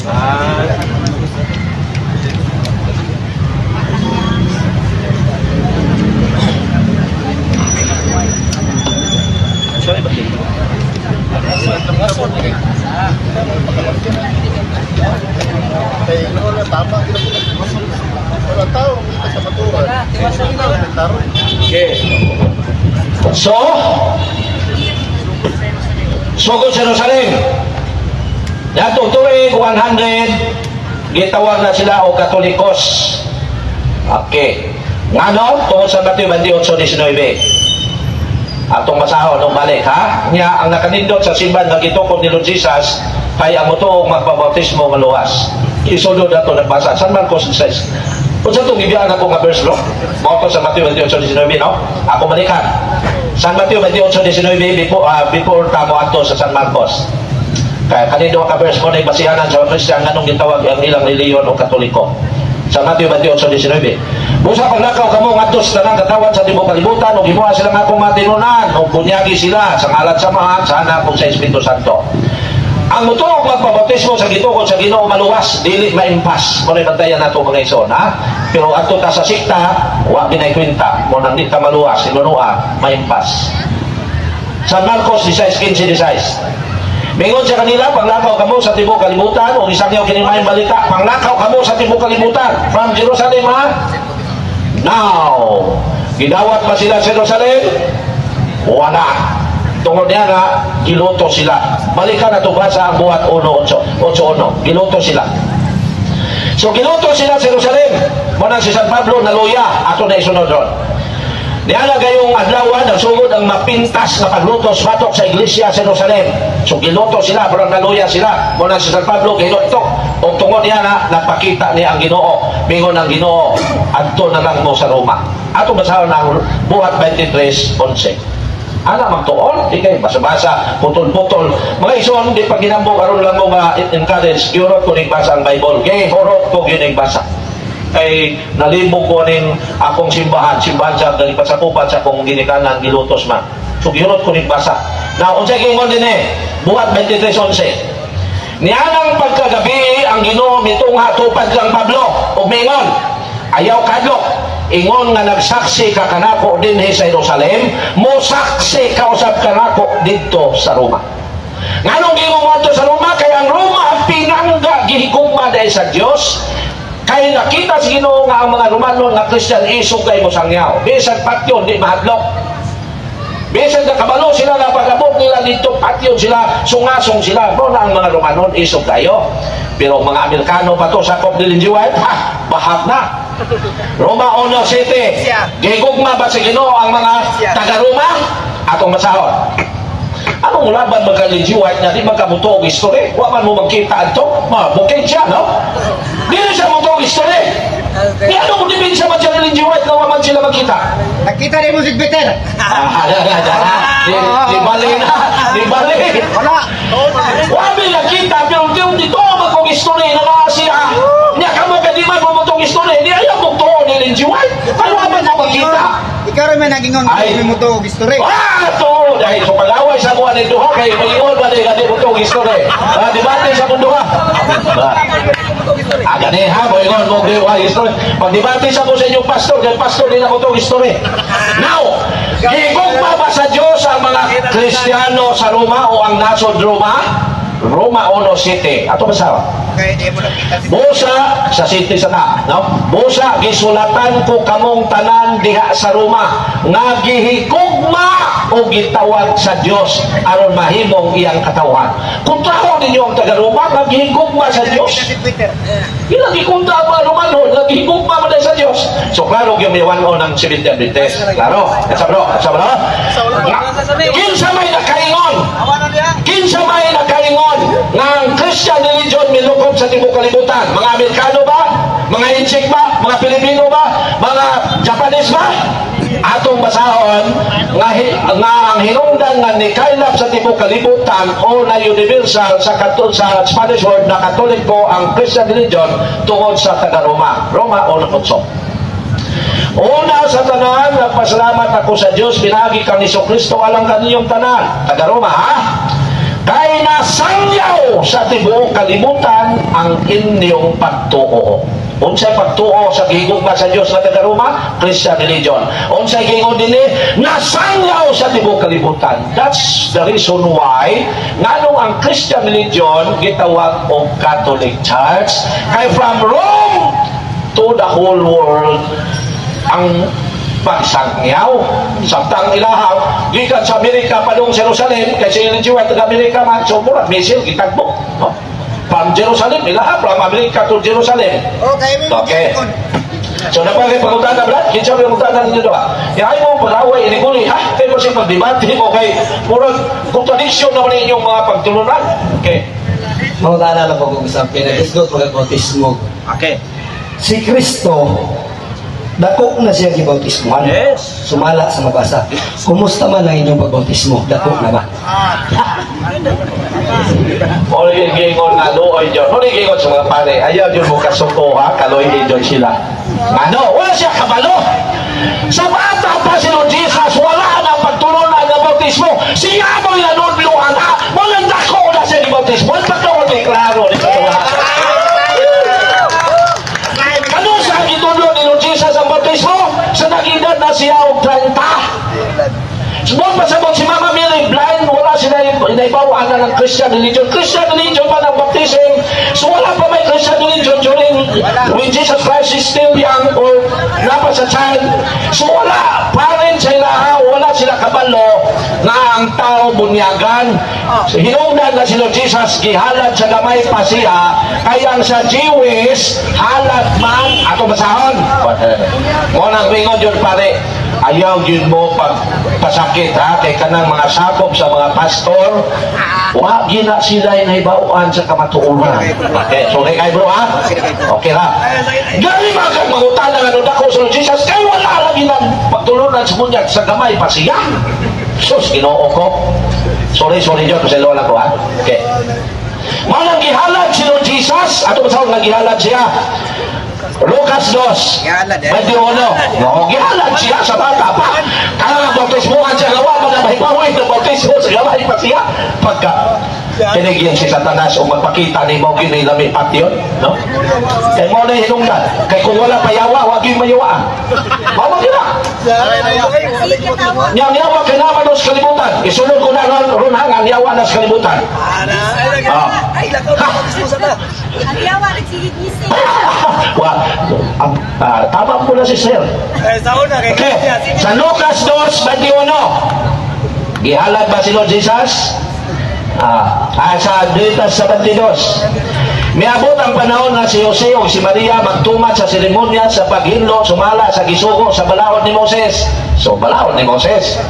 Ah. Sorry, battery. Kay wala tama wala tao kita sa maturan. Okay. So, sugod Jerusalem. Yatong tuig 100, gitawag na sila og Katolikos. Okay. Ngano? Tungod sa Mateo 28:19. Atong basahon og balik ha. Nya ang nakanindot sa simbahan nga gitukod ni Lord Jesus kay ang motuo magpabautismo maluwas. Isulod ato nagbasa San Marcos 6. Unsa tong gibiyaan ako nga verse, bro? Mao to sa Mateo 28:19, no? Ako balikan. San Mateo 28:19 before tamo adto sa San Marcos. Kaya kanino ka verse mo na ibasihanan sa Christian nganong gitawag ang ilang relihiyon o Katoliko. Sa Mateo 28:19. Busa paglakaw kamo ngadto sa tanang katawan sa tibuok kalibutan ug himoa sila nga akong matinunan ug bunyagi sila sa ngalan sa Amahan, sa Anak ug sa Espiritu Santo. Ang motuo magpabautismo sa gitukod sa Ginoo maluwas, dili maimpas. Mo na bantayan nato mga igsoon, ha? Pero adto ta sa sikta, wa ginay kwenta, mo nang di ta maluwas, hinunua, maimpas. San Marcos 16:15-16. Mingon sa kanila, panglakaw kamo sa tibuok kalibutan ug isangyaw kini maayong balita, panglakaw kamo sa tibuok kalibutan from Jerusalem, ha? Now, gidawat ba sila sa Jerusalem? Wala. Tungod niya nga, giluto sila. Balikan na ito ba sa ang buhat 1:8:1. Giluto sila. So, giluto sila sa Jerusalem. Muna si San Pablo, naluya. Ato na isunod ron. Niya na gayong adlawan, nagsugod ang mapintas na paglutos batok sa iglesia sa Jerusalem. So, giluto sila, pero naluya sila. Muna si San Pablo, giluto. O tungod niya na, napakita niya ang Ginoo. Mingon ang Ginoo, adto na lang mo sa Roma. Ato basahon ang buhat 23:11. Ana magtuon, di kay basa-basa, putol-putol. Mga ison, di pa ginambog, aron lang mo ma-encourage, giurot ko ning basa ang Bible. Kay horot ko gyud ning basa. Kay nalibog ko ning akong simbahan, simbahan sa galipasakupan sa akong ginikanan, gilutos man. So giurot ko ning basa. Now, unsay giingon dinhi? Buhat 23:11. Nianang pagkagabi ang Ginoo mitungha tupad kang Pablo ug miingon, ayaw kadlok, ingon nga nagsaksi ka kanako dinhi sa Jerusalem, mosaksi ka usab kanako didto sa Roma. Nganong giingon mo adto sa Roma? Kay ang Roma pinangga gihigugma dahil sa Dios. Kay nakita sa Ginoo nga ang mga Romano nga Christian isog kay mosangyaw. Bisan patyon di mahadlok. Bisan nakabalo sila na pag-abot nila dito patyon sila, sungasong sila. Mo na ang mga Romanon isog kayo. Pero mga Amerikano pa to sakop ni Lindsay White, ha, bahag na. Roma 1:7. Gigugma ba sa Ginoo ang mga taga-Roma? Atong masahon. Anong laban magka Lindsay White na di magkamuto og history? Wa man mo magkita adto, mabukid siya, no? Dili siya muto og history. Di ano mo depensa man siya ni Lindsay White na wa man sila magkita? Nakita rin mo si Peter. Di bali na, di bali. Wala. Wa mi nakita pero di to magkong history na naa siya. Nya kamo kay di man mo mutong history, di ayaw mo tuo ni Lindsay White. Ay wa man mo magkita. Ikaw rin may nagingon Ay. kung mo to og history. Ah, to dahil sa pag-away sa buwan ni duha kay maingon ba di mo tuog history. Ah, debate sa mundo ha. Ah, gani ha, moingon mo di wa history. Pagdebate sa mo sa inyong pastor, kay pastor di na mo tuog history. Now, gigugma ba sa Dios ang mga Kristiyano sa Roma o ang nasod Roma? Roma 1:7. Ato basawa. Busa sa city sa ta, no? Busa gisulatan ko kamong tanan diha sa Roma nga gihigugma o gitawag sa Dios aron mahimong iyang katawhan. Kontrahon ninyo ang taga Roma nga gihigugma sa Dios. Ilang gikontra ang mga Romano nga gihigugma man sa Dios. So klaro gyud may on ang Seventh Adventist. Klaro. Sa bro, sa bro. Kinsa may nakaingon? Kinsa may nakaingon nga ang Christian religion milukob sa tibuok kalibutan? Mga Amerikano ba? Mga Intsik ba? Mga Pilipino ba? Mga Japanese ba? Atong basahon nga ang hinungdan nga ni kaylap sa tibuok kalibutan o na universal sa sa Spanish word na Katoliko ang Christian religion tungod sa taga Roma. Roma 1:8. Una sa tanan, nagpasalamat ako sa Dios pinaagi kang Kristo alang kaninyong tanan. Taga Roma, ha? Kay nasangyaw sa tibuok kalibutan ang inyong pagtuo. Unsay pagtuo sa gihigugma sa Dios nga taga Roma? Christian religion. Unsay giingon dinhi? Nasangyaw sa tibuok kalibutan. That's the reason why nganong ang Christian religion gitawag og Catholic Church, kay from Rome to the whole world ang pagsangyaw. Samtang ilahang gikan sa Amerika padung Jerusalem, kay si Ellen G. White taga Amerika man, so murag missile gitagbok, no? From Jerusalem ilaha, from America to Jerusalem. Okay. So napagay pangutana, brad, kinsa may pangutana ninyo doa? Ya ay mo pag-away ini ha? Kay mo siya pagdebate mo kay murag contradiction naman inyong mga pagtulunan. Okay. Mangutana lang po kung sa pinagisgot mga bautismo. Okay. Si Kristo, dako na siya gibautismohan. Yes. Sumala sa mabasa. Kumusta man ang inyong pagbautismo? Dako na ba? Mo ni giingon nga luoy jud. Mo ni giingon sa mga pare, ayaw jud mo kasuko ha, kaloy jud sila. Ano? Wala siya kabalo. Sa bata pa si Lord Jesus, wala na pagtulunan ng bautismo. Siya mo nanudloan ha. Walang dako na siya ni bautismo. Ang pagkawa ni klaro ni Ano sa gitudlo ni Lord Jesus ang bautismo? Sa nag-edad na siya og 30. Subong pasabot si Mama Mary, blind, wala sila naibawaan na ng Christian religion. Christian religion pa ng baptism. So wala pa may Christian religion during when Jesus Christ is still young or napa sa child. So wala pa rin sa ilaha, wala sila kabalo nga ang tao bunyagan. So, hinungdan na si Lord Jesus, gihalad sa gamay pa siya, kaya ang sa Jewish, halad man, ato basahon. Mo nang wingon yun pare, ayaw yun mo pagpasakit ha, kay kanang mga sakop sa mga pastor, wa gina sila nahibawaan sa kamatuoran. Okay, sorry kay bro ha. Okay ra. Gani man kang mangutana nga no dako sa Lord Jesus kay wala lagi nang pagtulunan sa bunyag sa gamay pa siya. Sus, Ginoo ko. Sorry, sorry Diyo, kasi lola ko ha. Okay. Malang gihalad si Lord Jesus, ato sa nga gihalad siya. Lucas 2, 21. Oo, gihalad siya sa bata pa. Kaya nga bautismohan siya, gawa pa na mahipawin ng bautismo sa gamay pa siya. Pagka tinigyan si Satanas o magpakita ni mo gini lami yun, no? Kay mo na hinungdan. Kay kung wala pa yawa, wag yung mayawaan. Mama gina. Yang yawa kay naman sa kalibutan. Isunod ko na ron ang yawa na sa kalibutan. Ah. Ang yawa, nagsigig-gising. Wa, tama po na si Sir. Okay. Sa Lucas 2:21. Gihalad ba si Lord Jesus? Sa dito sa 22. Miabot ang panahon nga si Jose o si Maria magtumat sa seremonya sa paghinlo sumala sa gisugo sa balaod ni Moses. So balaod ni Moses.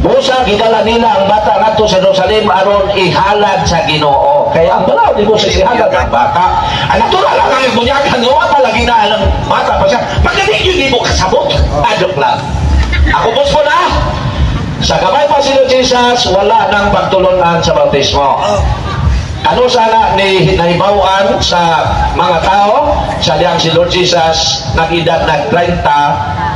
Busa gidala nila ang bata ngadto sa Jerusalem aron ihalad sa Ginoo. Kaya ang balaod ni Moses ihalad ang bata. Ang natural lang ang bunyagan nga pa lagi na ang bata pa siya. Pagdating yun di mo kasabot. Adok lang. Ako boss ko na. Sa gamay pa si Lord Jesus, wala nang pagtulunan sa bautismo. Ano sana ni nahibawan sa mga tao sa diyang si Lord Jesus nag-edad nag 30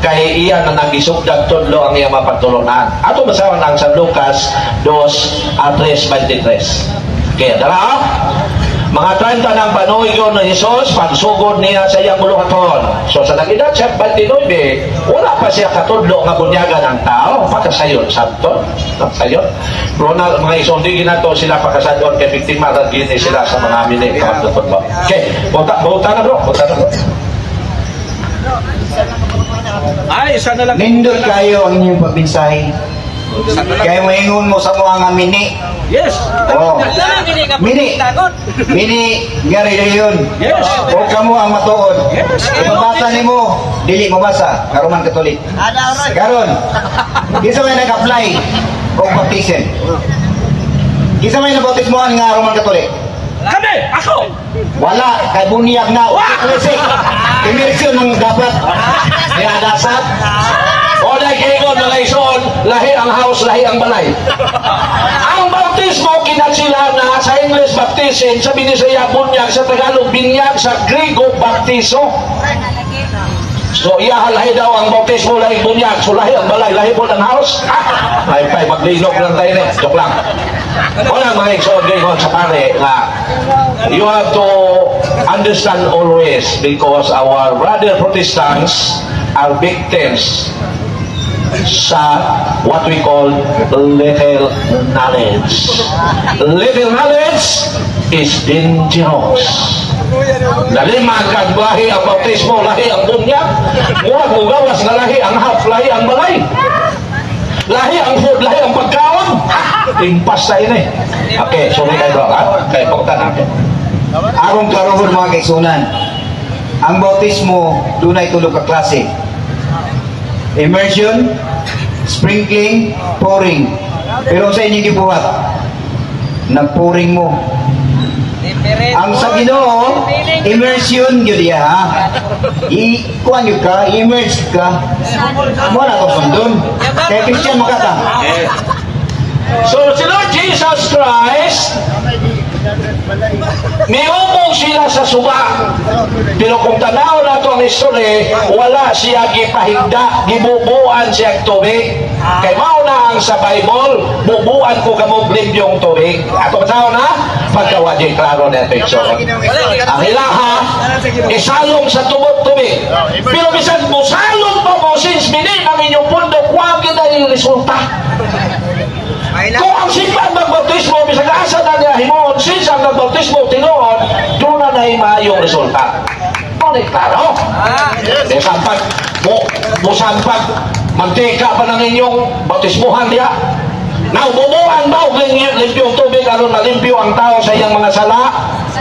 kay iya na nagisugdag tudlo ang iyang mapagtulunan. Ato basahon ang San Lucas 2:3-23. Kaya dara. Mga 30 ng panuygon ni Jesus, pagsugod niya sa iyang buluhaton. So sa nag-edad siya 29, wala pa siya katudlo nga bunyagan ang tao. Pakasayon, sabton. Sayon. Pero na, mga igsoon, di ginato sila pakasadon kay biktima ra gini sila sa mga mini. Okay, buta, buta na bro, buta na bro. Ay, isa na lang. Nindot kayo ang inyong pagmensahe. Kaya moingon mo sa mga nga mini. Yes. Oh. Mini. Mini nga relihiyon. Yes. O kamo ang matuod. Yes. Ipabasa nimo, dili mabasa, nga Roman Catholic. Karon, kinsa may nag-apply og baptism? Kinsa may nabautismohan nga Roman Catholic? Kami! Ako! Wala, kay bunyag na. Classic. Immersion ang dapat. Kaya dapat, o nagkiingon mga igsoon, lahi ang house, lahi ang balay. Ang bautismo, kinatsila na sa English baptism, sa Binisaya bunyag, sa Tagalog binyag, sa Griego baptizo. So iya lahi daw ang bautismo, lahi bunyag, so lahi ang balay, lahi po ng house. Ah, ay pay maglinog lang tayo ni. Joke lang. Wala mga igsoon gayon sa pare nga you have to understand always because our brother Protestants are victims sa what we call little knowledge. Little knowledge is dangerous. Naliman kag lahi ang bautismo, lahi ang bunyag, murag mo gawas nga lahi ang half, lahi ang balay. Lahi ang food, lahi ang pagkaon. Impas sa ini. Okay, sorry kayo bro, ha? Kay pagtan natin. Akong klarohon mga kaigsunan. Ang bautismo dunay tulo ka klase. Immersion, sprinkling, pouring. Pero sa inyong gibuhat, nagpouring mo. Ang sa Ginoo, immersion gyud iya ha. I kuan gyud ka, immerse ka. Mo na to sundon. Kay Christian makata. So si Lord Jesus Christ, miumong sila sa suba. Pero kung tanaw nato ang history, wala siya gipahigda, gibubuan siya tubig. Kay mao na ang sa Bible, bubuan ko kamo limbyong tubig. Ato ba na? Pagkawa di klaro na ito. So, ang ilaha, isalong sa tubot tubig. Pero bisan musalong pa mo since mini ang inyong pundok, wa gyud ang resulta. Kung ang simbahan magbautismo, bisag asa na niya himuon, since ang nagbautismo tinuod, doon na maayong resulta. Ano klaro? Eh, sampag, mo, mo sampag, mantika pa ng inyong bautismuhan diya. Now, bubuan ba og limpyong tubig aron malimpyo ang tao sa iyang mga sala?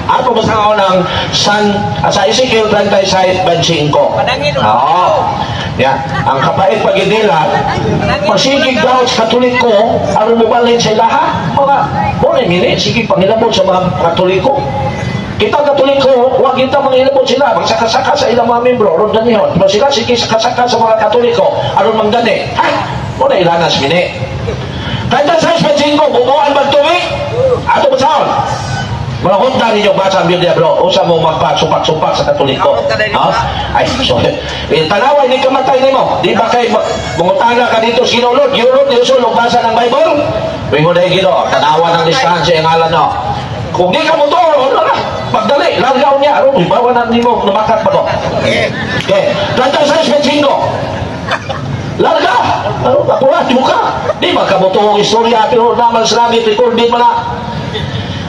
Ato basahon ang sa Ezekiel 36:25. Oo. Ya, ang kapait pagidila, pasigig daw sa Katoliko, aron mobalhin sa ilaha, mga, mo na mini, sige pangilabot sa mga Katoliko. Kita Katoliko, wag kita mangilabot sila, magsaka-saka sa ilang mga membro, aron danihon. Pero sila sige saka-saka sa mga Katoliko, aron mangdani. Ha? Mo na ilanas mini. 36:25, bubuan ba tubig? Ato basahon. Mga hunta ninyo basa ang Biblia bro. Usa mo magpasupak-supak sa Katoliko. Ha? Ay, sorry. Eh, tanaway ni kamatay nimo. Di ba kay mangutana ka dito sa Ginoo Lord, Ginoo Lord, basa ng Bible? Wingo dahil Ginoo, tanawa ng distansya ang ngalan no. Kung di ka mo to, ano na, pagdali, largaw niya, aron, ibawa na nimo, lumakat pa to. Okay, 36:25. Larga! Ano, ako di mo ka. Di ba kabuto ang istorya, pero naman sa langit, recorded mo na.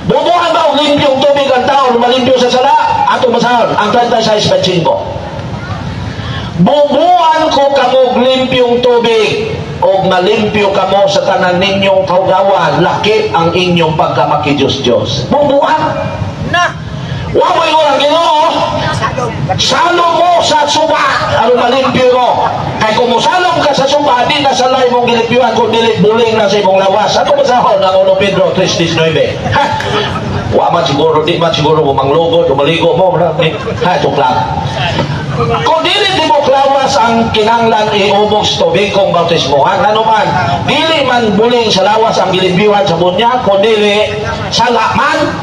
Bubuhan ba og limbyong tubig ang tao malimpyo sa sala? Ato basahon ang 36:25. Bubuhan ko kamo og limpyong tubig og malimpyo kamo sa tanan ninyong kaugawan, lakip ang inyong pagkamaki Diyos Diyos. Bubuhan. Na! Wa mo ingon ang Ginoo, salom mo sa suba aron malimpyo mo. Kay kung mosalom ka sa suba, di na salay mong gilimpyuhan kung dili buling na sa imong lawas. Ato basahon ang 1 Pedro 3:19. Ha? Wa man siguro, di man siguro mo manglugod o maligo mo. Ha, joke lang. Kung dili di mo klawas ang kinanglan iubog sa tubig kung bautismohan, ano man, dili man buling sa lawas ang gilimpyuhan sa bunya, kung dili sala man,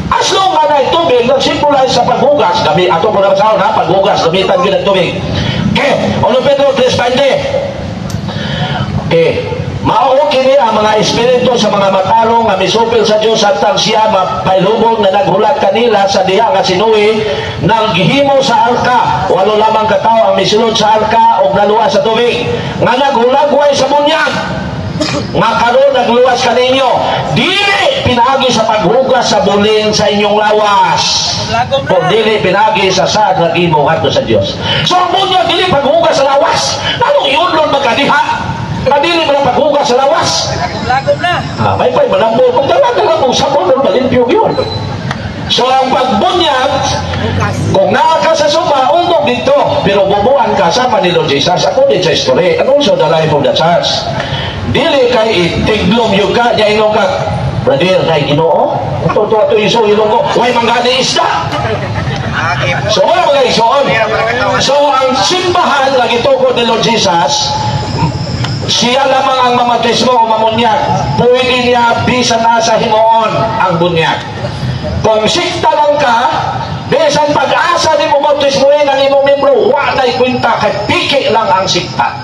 as long nga na tubig, nagsimbolize sa paghugas, gami, ato ko na sa ha, paghugas, gamitan gyud ang tubig. Okay, 1 Pedro 3:20. Okay. Mao kini ang mga espiritu sa mga matarong nga misupil sa Dios samtang siya mapailubong na naghulat kanila sa diha nga si Noe naghimo sa arka. Walo lamang ka tawo ang misulod sa arka og naluwas sa tubig nga naghulagway sa bunyag nga karon nagluwas kaninyo dili pinaagi sa paghugas sa bulin sa inyong lawas kung dili pinaagi sa sad nga gimo ngadto sa Dios. So ang bunyag dili paghugas sa lawas, anong iunlon magkadiha kadili man ang paghugas sa lawas? Lagom na. Ah, may pay malambot kung dala dala mong sabon or malimpyo yun. So ang pagbunyag, kung naa ka sa suma, ungkog dito, pero bubuan ka sama ni Lord Jesus according sa history and also the life of the church. Dili kay itiglom yun ka, niya ingon ka, brother, kay Ginoo, ito, ito, ito, iso, ilonggo, way manggani isda. So, wala mga isuon. So, ang simbahan nga gitukod ni Lord Jesus, siya lamang ang mamatismo o mamunyag. Pwede niya bisan asa himuon ang bunyag. Kung sikta lang ka, bisan pag-asa ni mo bautismohin ang imong membro, wa na'y kwenta kay piki lang ang sikta.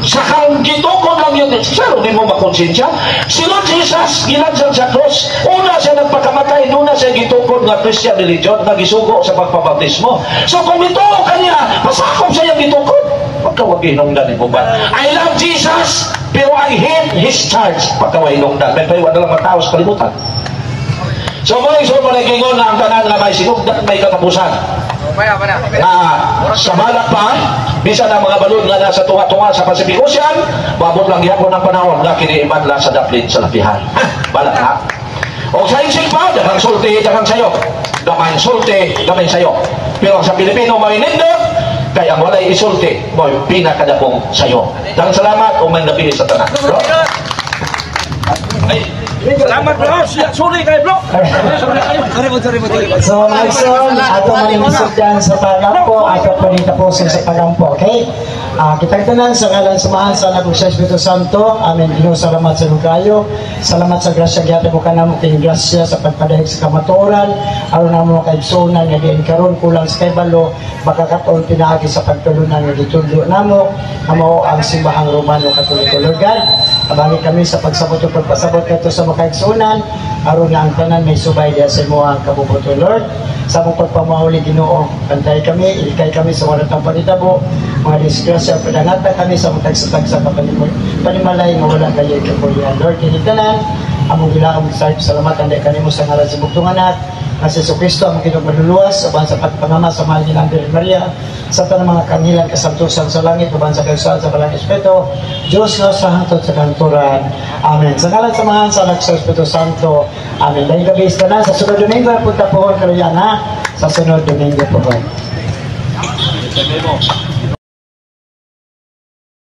Sa kang gitukod lang yun, saro di mo makonsensya. Si Lord Jesus, gilansang sa cross, una siya nagpakamatay, una siya gitukod nga Christian religion, nga gisugo sa pagpabautismo. So kung mituo ka niya, pasakop siya yung gitukod. Pagkawag hinungdan mo ba? I love Jesus, pero I hate His church. Pagkawag hinungdan, may paiwan na lang matao sa kalibutan. So mo so managingon na ang tanan nga may sinugdan may katapusan. Na sa balak pa, bisan ang mga balod nga nasa tunga-tunga sa Pacific Ocean, maabot lang gihapon ang panahon nga kini imadla sa daplin sa lapihan. Ha, balak na. O sa insig pa, daghang sulti, daghang sayo. Gamay sulti, gamay sayo. Pero sa Pilipino may nindot, kay ang walay isulti, mo'y pinakadakong sayo. Daghang salamat o may gabi sa tanan. Bro? Ay, salamat bro. Sorry kay bro. Sorry kayo. Sorry, sorry, sorry. So, mga igsoon, ato maningisugdan sa pagampo, ato panitapusin sa pagampo, okay? Kitang tanan sa ngalan sa Amahan, sa Anak ug sa Espiritu Santo. Amen. Ginoo, salamat sa kayo. Salamat sa grasya gihatag mo kanamo kay grasya sa pagpadayag sa kamatuoran. Aron namo kaigsuonan nga diin karon kulang sa kaybalo makakaton pinaagi sa pagtulunan nga gitudlo namo nga mao ang simbahang Romano Katoliko. Lord God, abangi kami sa pagsabot ug pagpasabot kadto sa mga kaigsuonan aron nga ang tanan may subay diha sa imong kabubut-on, Lord. Sa among pagpamahuli, Ginoo, kantay kami, ilikay kami sa walang panitabo, mga disgrasya, padangata kami sa mga tagsa-tagsa ka panimalay nga wala kayo kapulian. Lord, kini tanan, among gilaom sa salamatan dahil kanimo sa ngalan sa bugtong anak, nga si Kristo ang Ginoong maluluwas, uban sa pagpangama sa mahal nilang Birhen Maria, sa tanang mga kanilang kasantusan sa langit, uban sa kayusan sa Balang Espiritu, Diyos na sa hangtod sa kanturan. Amen. Sa ngalan sa Amahan, sa Anak, sa Espiritu Santo. Amen. Dahil gabi sa tanan, sa sunod Domingo, punta po karon ha? Sa sunod Domingo po. Memo.